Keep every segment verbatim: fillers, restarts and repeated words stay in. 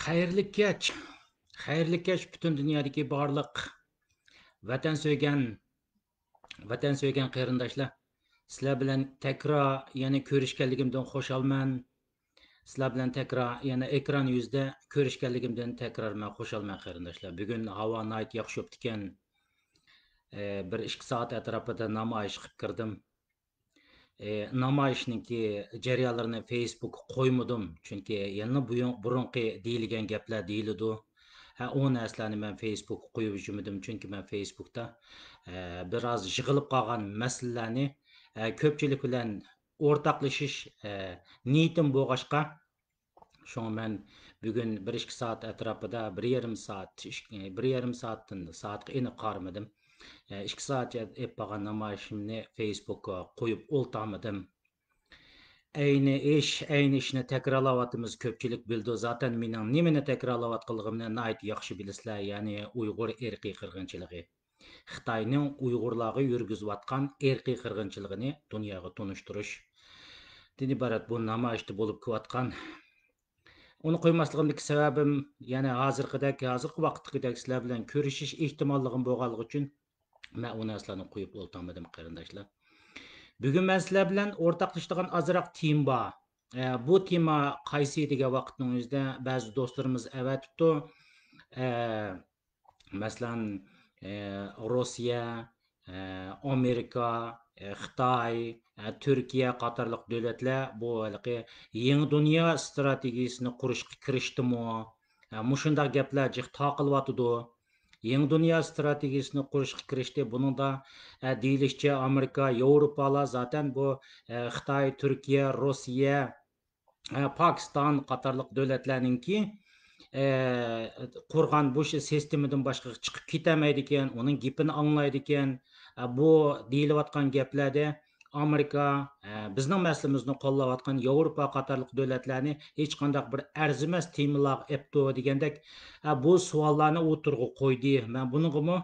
خەيرلىك كەچ. خەيرلىك كەچ پۈتۈن دۇنيادىكى بارلىق ۋەتەن سۆيگەن، ۋەتەن سۆيگەن قېرىنداشلار. سىلەر بىلەن تەكرار يەنە كۆرۈشكەنلىكىمدىن خۇشالمەن. سىلەر بىلەن تەكرار يەنە ئېكران يۈزىدە كۆرۈشكەنلىكىمدىن تەكرار مەن خۇشالمەن قېرىنداشلار. بۈگۈن ھاۋا ناھايىتى ياخشى بوپتىكەن. ئە، بىر ئىككى سائەت ئەتراپىدا نامايىش قىلىپ كىردىم. ئى، نامايىشنىڭكى جەريانلىرىنى فېيسبۇكقا قويمىدىم، چۈنكى يەنە بۇيۇن-، بۇرۇنقى دېيىلگەن گەپلەر دېيىلىدۇ. ھە، ئۇ نەرسىلەرنى مەن فېيسبۇكقا قويۇپ يۈرمىدىم، چۈنكى مەن فېيسبۇكتا، ئە، بىراز يىغىلىپ قالغان مەسىلىلەرنى، ئە، كۆپچىلىك بىلەن ئورتاقلىشىش، ئە، نىيىتىم بولغاچقا، شۇڭا مەن بۈگۈن بىر ئىككى سائەت ئەتراپىدا، بىر يېرىم سائەت، ئىش-، بىر يېرىم سائەتتىن سائەتكە ئېنىق قارىمىدىم. ئىككى سائەت ئېلىپ بارغان نامايىشىمنى فېيسبۇكقا قويۇپ ئولتۇرمىدىم. ئەينى ئىش، ئەينى ئىشنى تەكرارلاۋاتىمىز، كۆپچىلىك بىلىدۇ. زاتەن مېنىڭ نېمىنى تەكرارلاۋاتقانلىقىمنى ناھايىتى ياخشى بىلىسىلەر، يەنى ئۇيغۇر ئىرقىي قىرغىنچىلىقى. خىتاينىڭ ئۇيغۇرلارغا يۈرگۈزۈۋاتقان ئىرقىي قىرغىنچىلىقىنى دۇنياغا تونۇشتۇرۇش. دىن ئىبارەت بۇ نامايىشتا بولۇپ كېلىۋاتقان. ئۇنى قويماسلىقىمدىكى سەۋەبىم، يەنە ھازىرقىدەك، ھازىرقى ۋاقىتتىكىدەك سىلەر بىلەن كۆرۈشۈش ئېھتىماللىقىم بولغانلىقى ئۈچۈن، مەن ئۇ نەرسىلەرنى قويۇپ ئولتۇرمىدىم، قېرىنداشلار. بۈگۈن مەن سىلەر بىلەن ئورتاقلىشىدىغان ئازراق تېما بار. ئە، بۇ تېما قايسى دېگەن ۋاقىتنىڭ ئۆزىدە بەزى دوستلىرىمىز ئەۋەتىپتۇ. ئە، مەسىلەن، ئە، روسىيە، ئە، ئامېرىكا، ئە، خىتاي، ئە، تۈركىيە قاتارلىق دۆلەتلەر بۇ ھېلىقى يېڭى دۇنيا ئىستراتېگىيىسىنى قۇرۇشقا كىرىشتىمۇ؟ ئە، مۇشۇنداق گەپلەر جىق تارقىلىۋاتىدۇ. يېڭى دۇنيا ئىستراتېگىيىسىنى قۇرۇشقا كىرىشتى. بۇنىڭدا، ئە، دېيىلىشىچە، ئامېرىكا، ياۋروپالار زاتەن بۇ، ئە، خىتاي، تۈركىيە، روسىيە، ئە، پاكىستان قاتارلىق دۆلەتلەرنىڭكى، ئە، قۇرغان بۇ شۇ سىستېمىدىن باشقىغا چىقىپ كېتەلمەيدىكەن، ئۇنىڭ گېپىنى ئاڭلايدىكەن. ئە، بۇ دېيىلىۋاتقان گەپلەردە ئامېرىكا، ئە، بىزنىڭ مەسىلىمىزنى قوللاۋاتقان ياۋروپا قاتارلىق دۆلەتلەرنى ھېچقانداق بىر ئەرزىمەس تېمىلارغا ئېپتۇ دېگەندەك، ئە، بۇ سوئاللارنى ئوتتۇرىغا قويدى. مەن بۇنىڭغىمۇ،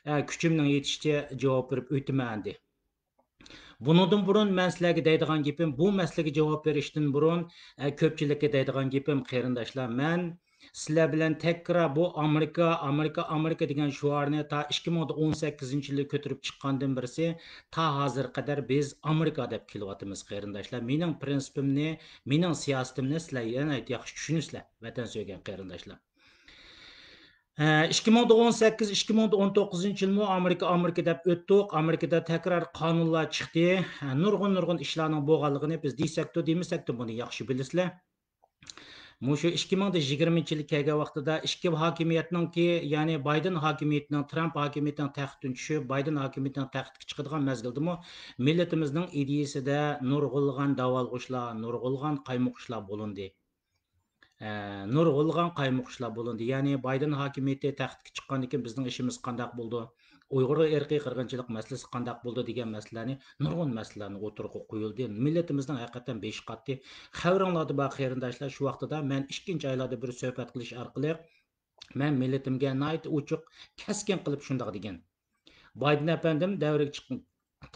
ئە، كۈچۈمنىڭ يېتىشىچە جاۋاب بېرىپ ئۆتىمەن ئەمدى. بۇنىڭدىن بۇرۇن مەن سىلەرگە دەيدىغان گېپىم، بۇ مەسىلىگە جاۋاب بېرىشتىن بۇرۇن، ئە، كۆپچىلىككە دەيدىغان گېپىم، قېرىنداشلار، مەن سىلەر بىلەن تەكرار بۇ ئامېرىكا، ئامېرىكا، ئامېرىكا دېگەن شوئارنى تا ئىككى مىڭ ئون سەككىزىنچى يىلى كۆتۈرۈپ چىققاندىن بىرسى، تا ھازىرغا قەدەر بىز ئامېرىكا دەپ كېلىۋاتىمىز، قېرىنداشلار. مېنىڭ پىرىنسىپىمنى، مېنىڭ سىياسىتىمنى سىلەر ناھايىتى ياخشى چۈشىنىسىلەر، ۋەتەن سۆيگەن قېرىنداشلار. ئىككى مىڭ ئون سەككىز، ئىككى مىڭ ئون توققۇزىنچى يىلمۇ ئامېرىكا، ئامېرىكا دەپ ئۆتتۇق. ئامېرىكىدا تەكرار قانۇنلار چىقتى. نۇرغۇن، نۇرغۇن ئىشلارنىڭ بولغانلىقىنى بىز دېسەكتۇ، دېمىسەكتۇ، بۇنى ياخشى بىلىسىلەر. مۇشۇ ئىككى مىڭ يىگىرمىنچى يىلى كەلگەن ۋاقتىدا ئىككى ھاكىمىيەتنىڭكى، يەنى بايدېن ھاكىمىيىتىنىڭ، ترامپ ھاكىمىيىتىنىڭ تەختتىن چۈشۈپ، بايدېن ھاكىمىيىتىنىڭ تەختكە چىقىدىغان مەزگىلدىمۇ مىللىتىمىزنىڭ ئىدىيىسىدە نۇرغۇنلىغان داۋالغۇشلار، نۇرغۇنلىغان قايمۇقۇشلار بولۇندى. ئە، نۇرغۇنلىغان قايمۇقۇشلار بولۇندى. يەنى بايدېن ھاكىمىيىتى تەختكە چىققاندىن كېيىن بىزنىڭ ئىشىمىز قانداق بولىدۇ؟ ئۇيغۇر ئىرقىي قىرغىنچىلىق مەسىلىسى قانداق بولىدۇ دېگەن مەسىلىلەرنى، نۇرغۇن مەسىلىلەرنى ئوتتۇرىغا قويۇلدى. مىللىتىمىزنىڭ ھەقىقەتەن بېشى قاتتى. خەۋىرىڭلاردا بار قېرىنداشلار، شۇ ۋاقتىدا مەن ئىككىنچى ئايلاردا بىر سۆھبەت قىلىش ئارقىلىق مەن مىللىتىمگە ناھايىتى ئوچۇق، كەسكىن قىلىپ شۇنداق دېگەن. بايدېن ئەپەندىم دەۋرىگە چىق-،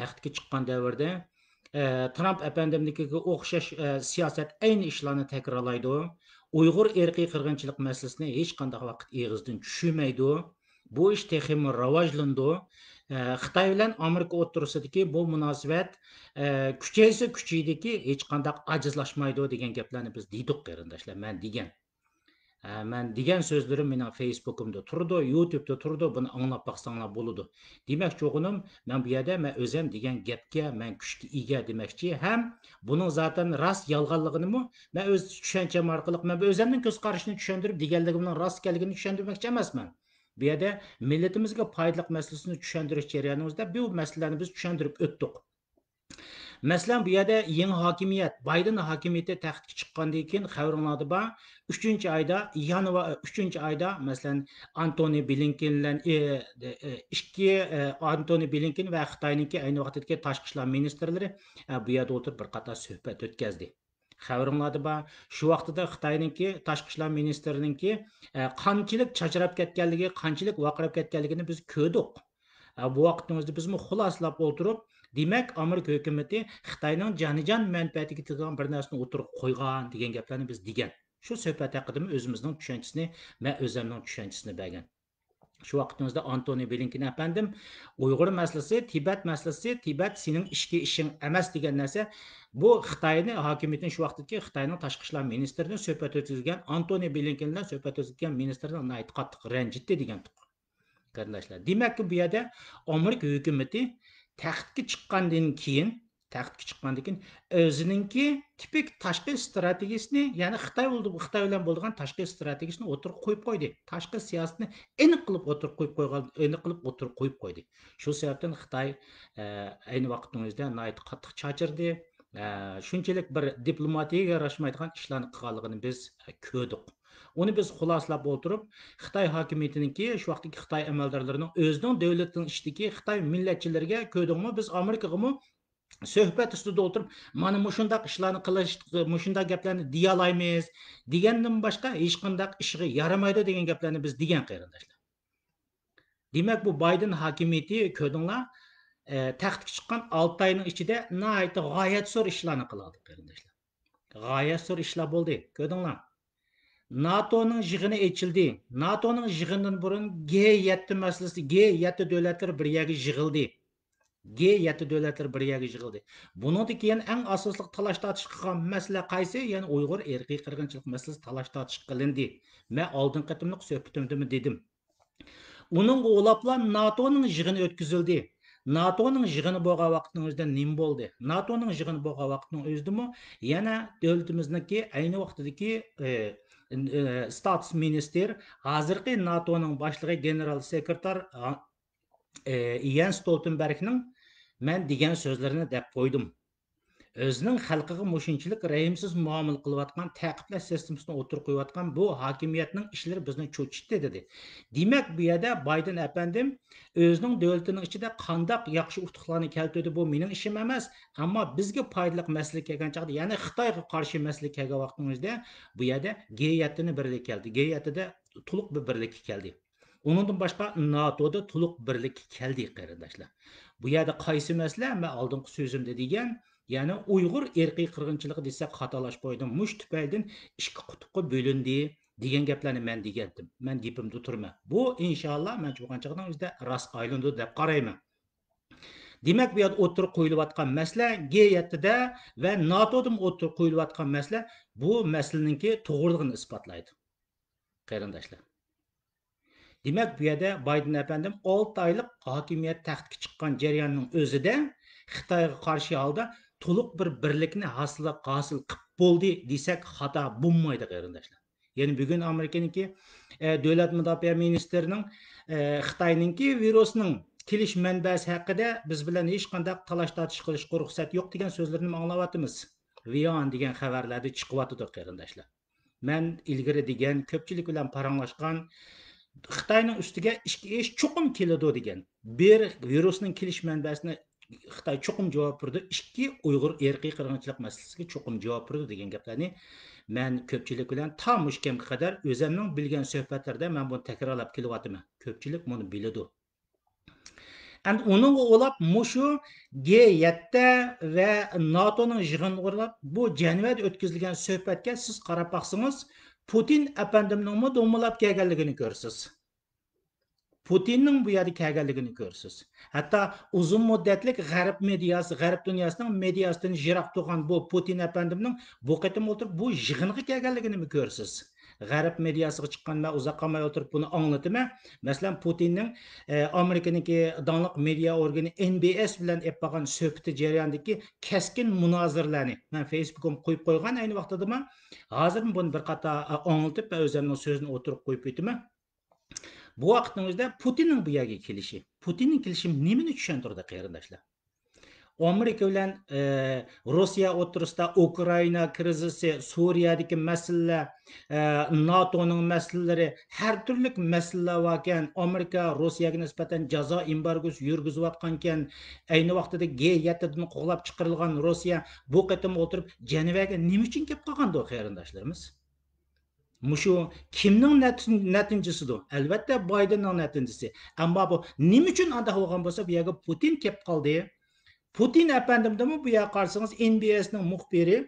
تەختكە چىققان دەۋردە، ئە، ترامپ ئەپەندىمنىڭكىگە ئوخشاش، ئە، سىياسەت، ئەينى ئىشلارنى تەكرارلايدۇ. ئۇيغۇر ئىرقىي قىرغىنچىلىق مەسىلىسىنى ھېچقانداق ۋاقىت ئېغىزدىن چۈشۈرمەيدۇ. بۇ ئىش تېخىمۇ راۋاجلىنىدۇ. ئە، خىتاي بىلەن ئامېرىكا ئوتتۇرىسىدىكى بۇ مۇناسىۋەت، ئە، كۈچەيسە كۈچىيىدىكى، ھېچقانداق ئاجىزلاشمايدۇ دېگەن گەپلەرنى بىز دېدۇق، قېرىنداشلار، مەن دېگەن. ھە، مەن دېگەن سۆزلىرىم مېنىڭ فېيسبۇكۇمدا تۇرىدۇ، يۇتۇبتا تۇرىدۇ، بۇنى ئاڭلاپ باقساڭلار بولىدۇ. دېمەكچى بولغىنىم، مەن بۇ يەردە مەن ئۆزەم دېگەن گەپكە مەن كۈچكە ئىگە دېمەكچى ھەم بۇنىڭ زاتەن راست يالغانلىقىنىمۇ مەن ئۆز چۈشەنچەم ئارقىلىق، مەن بۇ ئۆزەمنىڭ كۆز قارىشىنى چۈشەندۈرۈپ، دېگەنلىكىمنىڭ راست ئىكەنلىكىنى چۈشەندۈرمەكچى ئەمەسمەن. بۇ يەردە مىللىتىمىزگە پايدىلىق مەسىلىسىنى چۈشەندۈرۈش جەريانىمىزدا بۇ مەسىلىلەرنى بىز چۈشەندۈرۈپ ئۆتتۇق. مەسىلەن، بۇ يەردە يېڭى ھاكىمىيەت، بايدېن ھاكىمىيىتى تەختكە چىققاندىن كېيىن خەۋىرىڭلاردا بار، ئۈچىنچى ئايدا، يانۋا-، ئۈچىنچى ئايدا، مەسىلەن، ئانتونى بلىنكېن بىلەن، ئى، ئى، ئىككى، ئى، ئانتونى بلىنكېن ۋە خىتاينىڭكى ئەينى ۋاقىتتىكى تاشقى ئىشلار مىنىستىرلىرى، ئە، بۇ يەردە ئولتۇرۇپ بىر قاتار سۆھبەت ئۆتكەزدى. خەۋىرىڭلاردا بار، شۇ ۋاقتىدا خىتاينىڭكى تاشقى ئىشلار مىنىستىرىنىڭكى، ئە، قانچىلىك چاچراپ كەتكەنلىكى، قانچىلىك ۋارقىراپ كەتكەنلىكىنى بىز كۆردۇق. ئە، بۇ ۋاقىتنىڭ ئۆزىدە بىزمۇ خۇلاسىلاپ ئولتۇرۇپ، دېمەك، ئامېرىكا ھۆكۈمىتى خىتاينىڭ جانىجان مەنپەئەتىگە تېگىدىغان بىر نەرسىنى ئوتتۇرىغا قويغان دېگەن گەپلەرنى بىز دېگەن. شۇ سۆھبەت ھەققىدىمۇ ئۆزىمىزنىڭ چۈشەنچىسىنى، مەن ئۆزۈمنىڭ چۈشەنچىسىنى بەرگەن. شۇ ۋاقىتىمىزدا ئانتونى بلىنكېن ئەپەندىم، ئۇيغۇر مەسىلىسى، تىبەت مەسىلىسى، تىبەت سېنىڭ ئىچكى ئىشىڭ ئەمەس دېگەن نەرسە، بۇ خىتاينى، ھاكىمىيىتىنى شۇ ۋاقىتتىكى خىتاينىڭ تاشقى ئىشلار مىنىستىرىدىن سۆھبەت ئۆتكۈزگەن، ئانتونى بلىنكېن بىلەن سۆھبەت ئۆتكۈزگەن مىنىستىرنى ناھايىتى قاتتىق رەنجىتتى دېگەنتۇق. قېرىنداشلار، دېمەككى، بۇ يەردە ئامېرىكا ھۆكۈمىتى تەختكە چىققاندىن كېيىن، تەختكە چىققاندىن كېيىن ئۆزىنىڭكى تىپىك تاشقى ستراتېگىيىسىنى، يەنى خىتاي بولدى، خىتاي بىلەن بولىدىغان تاشقى ستراتېگىيىسىنى ئوتتۇرىغا قويۇپ قويدى. تاشقى سىياسىتىنى ئېنىق قىلىپ ئوتتۇرىغا قويۇپ قويغان، ئېنىق قىلىپ ئوتتۇرىغا قويۇپ قويدى. شۇ سەۋەبتىن خىتاي، ئە، ئەينى ۋاقىتنىڭ ئۆزىدە ناھايىتى قاتتىق چاچرىدى. ئە، شۇنچىلىك بىر دىپلوماتىيەگە ياراشمايدىغان ئىشلارنى قىلغانلىقىنى بىز، ئە، كۆردۇق. ئۇنى بىز خۇلاسىلاپ ئولتۇرۇپ، خىتاي ھاكىمىيىتىنىڭكى، شۇ ۋاقىتتىكى خىتاي ئەمەلدارلىرىنىڭ ئۆزىنىڭ دۆلىتىنىڭ ئىچىدىكى خىتاي مىللەتچىلىرىگە، كۆردۈڭمۇ، بىز ئامېرىكىغىمۇ سۆھبەت ئۈستىدە ئولتۇرۇپ، مانا مۇشۇنداق ئىشلارنى قىلىش، مۇشۇنداق گەپلەرنى دېيەلايمىز دېگەندىن باشقا ھېچقانداق ئىشىغا يارىمايدۇ دېگەن گەپلەرنى بىز دېگەن، قېرىنداشلار. دېمەك، بۇ بايدېن ھاكىمىيىتى، كۆردۈڭلار، ئە، تەختكە چىققان ئالتە ئاينىڭ ئىچىدە ناھايىتى غايەت زور ئىشلارنى قىلالىدى، قېرىنداشلار. غايەت زور ئىشلار بولدى، كۆردۈڭلار. ناتونىڭ يىغىنى ئېچىلدى. ناتونىڭ يىغىنىدىن بۇرۇن گ يەتتە مەسىلىسى، گ يەتتە دۆلەتلىرى بىر يەرگە يىغىلدى. گ يەتتە دۆلەتلىرى بىر يەرگە يىغىلدى. بۇنىڭدىن كېيىن ئەڭ ئاساسلىق تالاش تارتىش قىلغان مەسىلە قايسى؟ يەنى ئۇيغۇر ئىرقىي قىرغىنچىلىق مەسىلىسى تالاش تارتىش قىلىندى. مەن ئالدىنقى قېتىملىق سۆھبىتىمدىمۇ دېدىم. ئۇنىڭغا ئۇلاپلا ناتونىڭ يىغىنى ئۆتكۈزۈلدى. ناتونىڭ يىغىنى بولغان ۋاقىتنىڭ ئۆزىدە نېمە بولدى؟ ناتونىڭ يىغىنى بولغان ۋاقىتنىڭ ئۆزىدىمۇ يەنە دۆلىتىمىزنىڭكى ئەينى ۋاقتىدىكى، ئى، ئى، ستاتس مىنىستىر، ھازىرقى ناتونىڭ باشلىقى گېنېرال سېكرېتار، ئا، ئى، يەنس ستولتېنبېرگنىڭ مەن دېگەن سۆزلىرىنى دەپ قويدۇم. ئۆزىنىڭ خەلقىگە مۇشۇنچىلىك رەھىمسىز مۇئامىلە قىلىۋاتقان تەقىبلەش سىستېمىسىنى ئوتتۇرىغا قويۇۋاتقان بۇ ھاكىمىيەتنىڭ ئىشلىرى بىزنى چۆچۈتتى، دېدى. دېمەك، بۇ يەردە بايدېن ئەپەندىم ئۆزىنىڭ دۆلىتىنىڭ ئىچىدە قانداق ياخشى ئۇتۇقلارنى كەلتۈردى، بۇ مېنىڭ ئىشىم ئەمەس. ئەمما بىزگە پايدىلىق مەسىلە كەلگەن چاغدا، يەنى خىتايغا قارشى مەسىلە كەلگەن ۋاقتىنىڭ ئۆزىدە بۇ يەردە گ يەتتىنى بىرلىككە كەلدى. گ يەتتىدە تولۇق بىر بىرلىككە كەلدى. ئۇنىڭدىن باشقا ناتودا تولۇق بىرلىككە كەلدى، قېرىنداشلار. بۇ يەردە قايسى مەسىلە؟ مەن ئالدىنقى سۆزۈمدە دېگەن، يەنى ئۇيغۇر ئىرقىي قىرغىنچىلىقى دېسەك خاتالاشمايدۇ. مۇشۇ تۈپەيلىدىن ئىككى قۇتۇپقا بۆلۈندى دېگەن گەپلەرنى مەن دېگەنتىم. مەن گېپىمدە تۇرىمەن. بۇ، ئىنشاللا، مەن چوقۇنچىقنىڭ ئۆزىدە راست ئايلىنىدۇ دەپ قارايمەن. دېمەك، بۇ يەردە ئوتتۇرىغا قويۇلۇۋاتقان مەسىلە گ يەتتىدە ۋە ناتودىمۇ ئوتتۇرىغا قويۇلۇۋاتقان مەسىلە بۇ مەسىلىنىڭكى توغرىلىقىنى ئىسپاتلايدۇ، قېرىنداشلار. دېمەك، بۇ يەردە بايدېن ئەپەندىم ئالتە ئايلىق ھاكىمىيەت تەختكە چىققان جەرياننىڭ ئۆزىدە خىتايغا قارشى ھالدا تولۇق بىر بىرلىكنى ھاسىل، ھاسىل قىلىپ بولدى دېسەك خاتا بولمايدۇ، قېرىنداشلار. يەنى بۈگۈن ئامېرىكىنىڭكى، ئە، دۆلەت مۇداپىئە مىنىستىرىنىڭ، ئە، خىتاينىڭكى ۋىرۇسنىڭ كېلىش مەنبەسى ھەققىدە بىز بىلەن ھېچقانداق تالاش تارتىش قىلىشقا رۇخسەت يوق دېگەن سۆزلىرىنىمۇ ئاڭلاۋاتىمىز. ۋيان دېگەن خەۋەرلەردە چىقىۋاتىدۇ، قېرىنداشلار. مەن ئىلگىرى دېگەن، كۆپچىلىك بىلەن پاراڭلاشقان، خىتاينىڭ ئۈستىگە ئىچكى ئىش چوقۇم كېلىدۇ دېگەن. بىر، ۋىرۇسنىڭ كېلىش مەنبەسىنى خىتاي چوقۇم جاۋاب بېرىدۇ. ئىككى، ئۇيغۇر ئىرقىي قىرغىنچىلىق مەسىلىسىگە چوقۇم جاۋاب بېرىدۇ دېگەن گەپلەرنى مەن كۆپچىلىك بىلەن تا مۇشۇ كەمگە قەدەر ئۆزەمنىڭ بىلگەن سۆھبەتلىرىدە مەن بۇنى تەكرارلاپ كېلىۋاتىمەن. كۆپچىلىك بۇنى بىلىدۇ. ئەمدى ئۇنىڭغا ئۇلاپ مۇشۇ گ يەتتە ۋە ناتونىڭ يىغىنىغا ئۇلاپ بۇ جەنۋەدە ئۆتكۈزۈلگەن سۆھبەتكە سىز قاراپ باقسىڭىز، پۇتىن ئەپەندىمنىڭمۇ دومىلاپ كەلگەنلىكىنى كۆرىسىز. پۇتىننىڭ بۇ يەردە كەلگەنلىكىنى كۆرىسىز. ھەتتا ئۇزۇن مۇددەتلىك غەرب مېدىياسى، غەرب دۇنياسىنىڭ مېدىياسىدىن يىراق تۇرغان بۇ پۇتىن ئەپەندىمنىڭ بۇ قېتىم ئولتۇرۇپ بۇ يىغىنغا كەلگەنلىكىنىمۇ كۆرىسىز. غەرب مېدىياسىغا چىققان، مەن ئۇزاق قالماي ئولتۇرۇپ بۇنى ئاڭلىتىمەن. مەسىلەن، پۇتىننىڭ، ئە، ئامېرىكىنىڭكى داڭلىق مېدىيا ئورگىنى ئېن بى ئېس بىلەن ئېلىپ بارغان سۆھبىتى جەريانىدىكى كەسكىن مۇنازىرىلەرنى مەن فېيسبۇكۇمغا قويۇپ قويغان ئەينى ۋاقتىدىمۇ. ھازىرمۇ بۇنى بىر قاتار، ئە، ئاڭلىتىپ، مەن ئۆزۈمنىڭ سۆزىنى ئوتتۇرىغا قويۇپ ئۆتىمەن. بۇ ۋاقىتنىڭ ئۆزىدە پۇتىننىڭ بۇ يەرگە كېلىشى، پۇتىننىڭ كېلىشى نېمىنى چۈشەندۈرىدۇ، قېرىنداشلار؟ ئامېرىكا بىلەن، ئە، روسىيە ئوتتۇرىسىدا ئۇكرائىنا كىرىزىسى، سۇرىيەدىكى مەسىلىلەر، ئە، ناتونىڭ مەسىلىلىرى، ھەر تۈرلۈك مەسىلىلەر باركەن. ئامېرىكا روسىيەگە نىسبەتەن جازا ئېمبارگوسى يۈرگۈزۈۋاتقانكەن. ئەينى ۋاقتىدا گ يەتتىدىن قوغلاپ چىقىرىلغان روسىيە بۇ قېتىم ئولتۇرۇپ جەنۋەگە نېمە ئۈچۈن كېلىپ قالغاندۇ، قېرىنداشلىرىمىز؟ مۇشۇ كىمنىڭ نەتىن-، نەتىجىسىدۇ؟ ئەلۋەتتە، بايدېننىڭ نەتىجىسى. ئەمما بۇ نېمە ئۈچۈن ئانداق بولغان بولسا، بۇ يەرگە پۇتىن كېلىپ قالدى. پۇتىن ئەپەندىمدىمۇ بۇ يەرگە قارىسىڭىز، ئېن بى ئېسنىڭ مۇخبىرى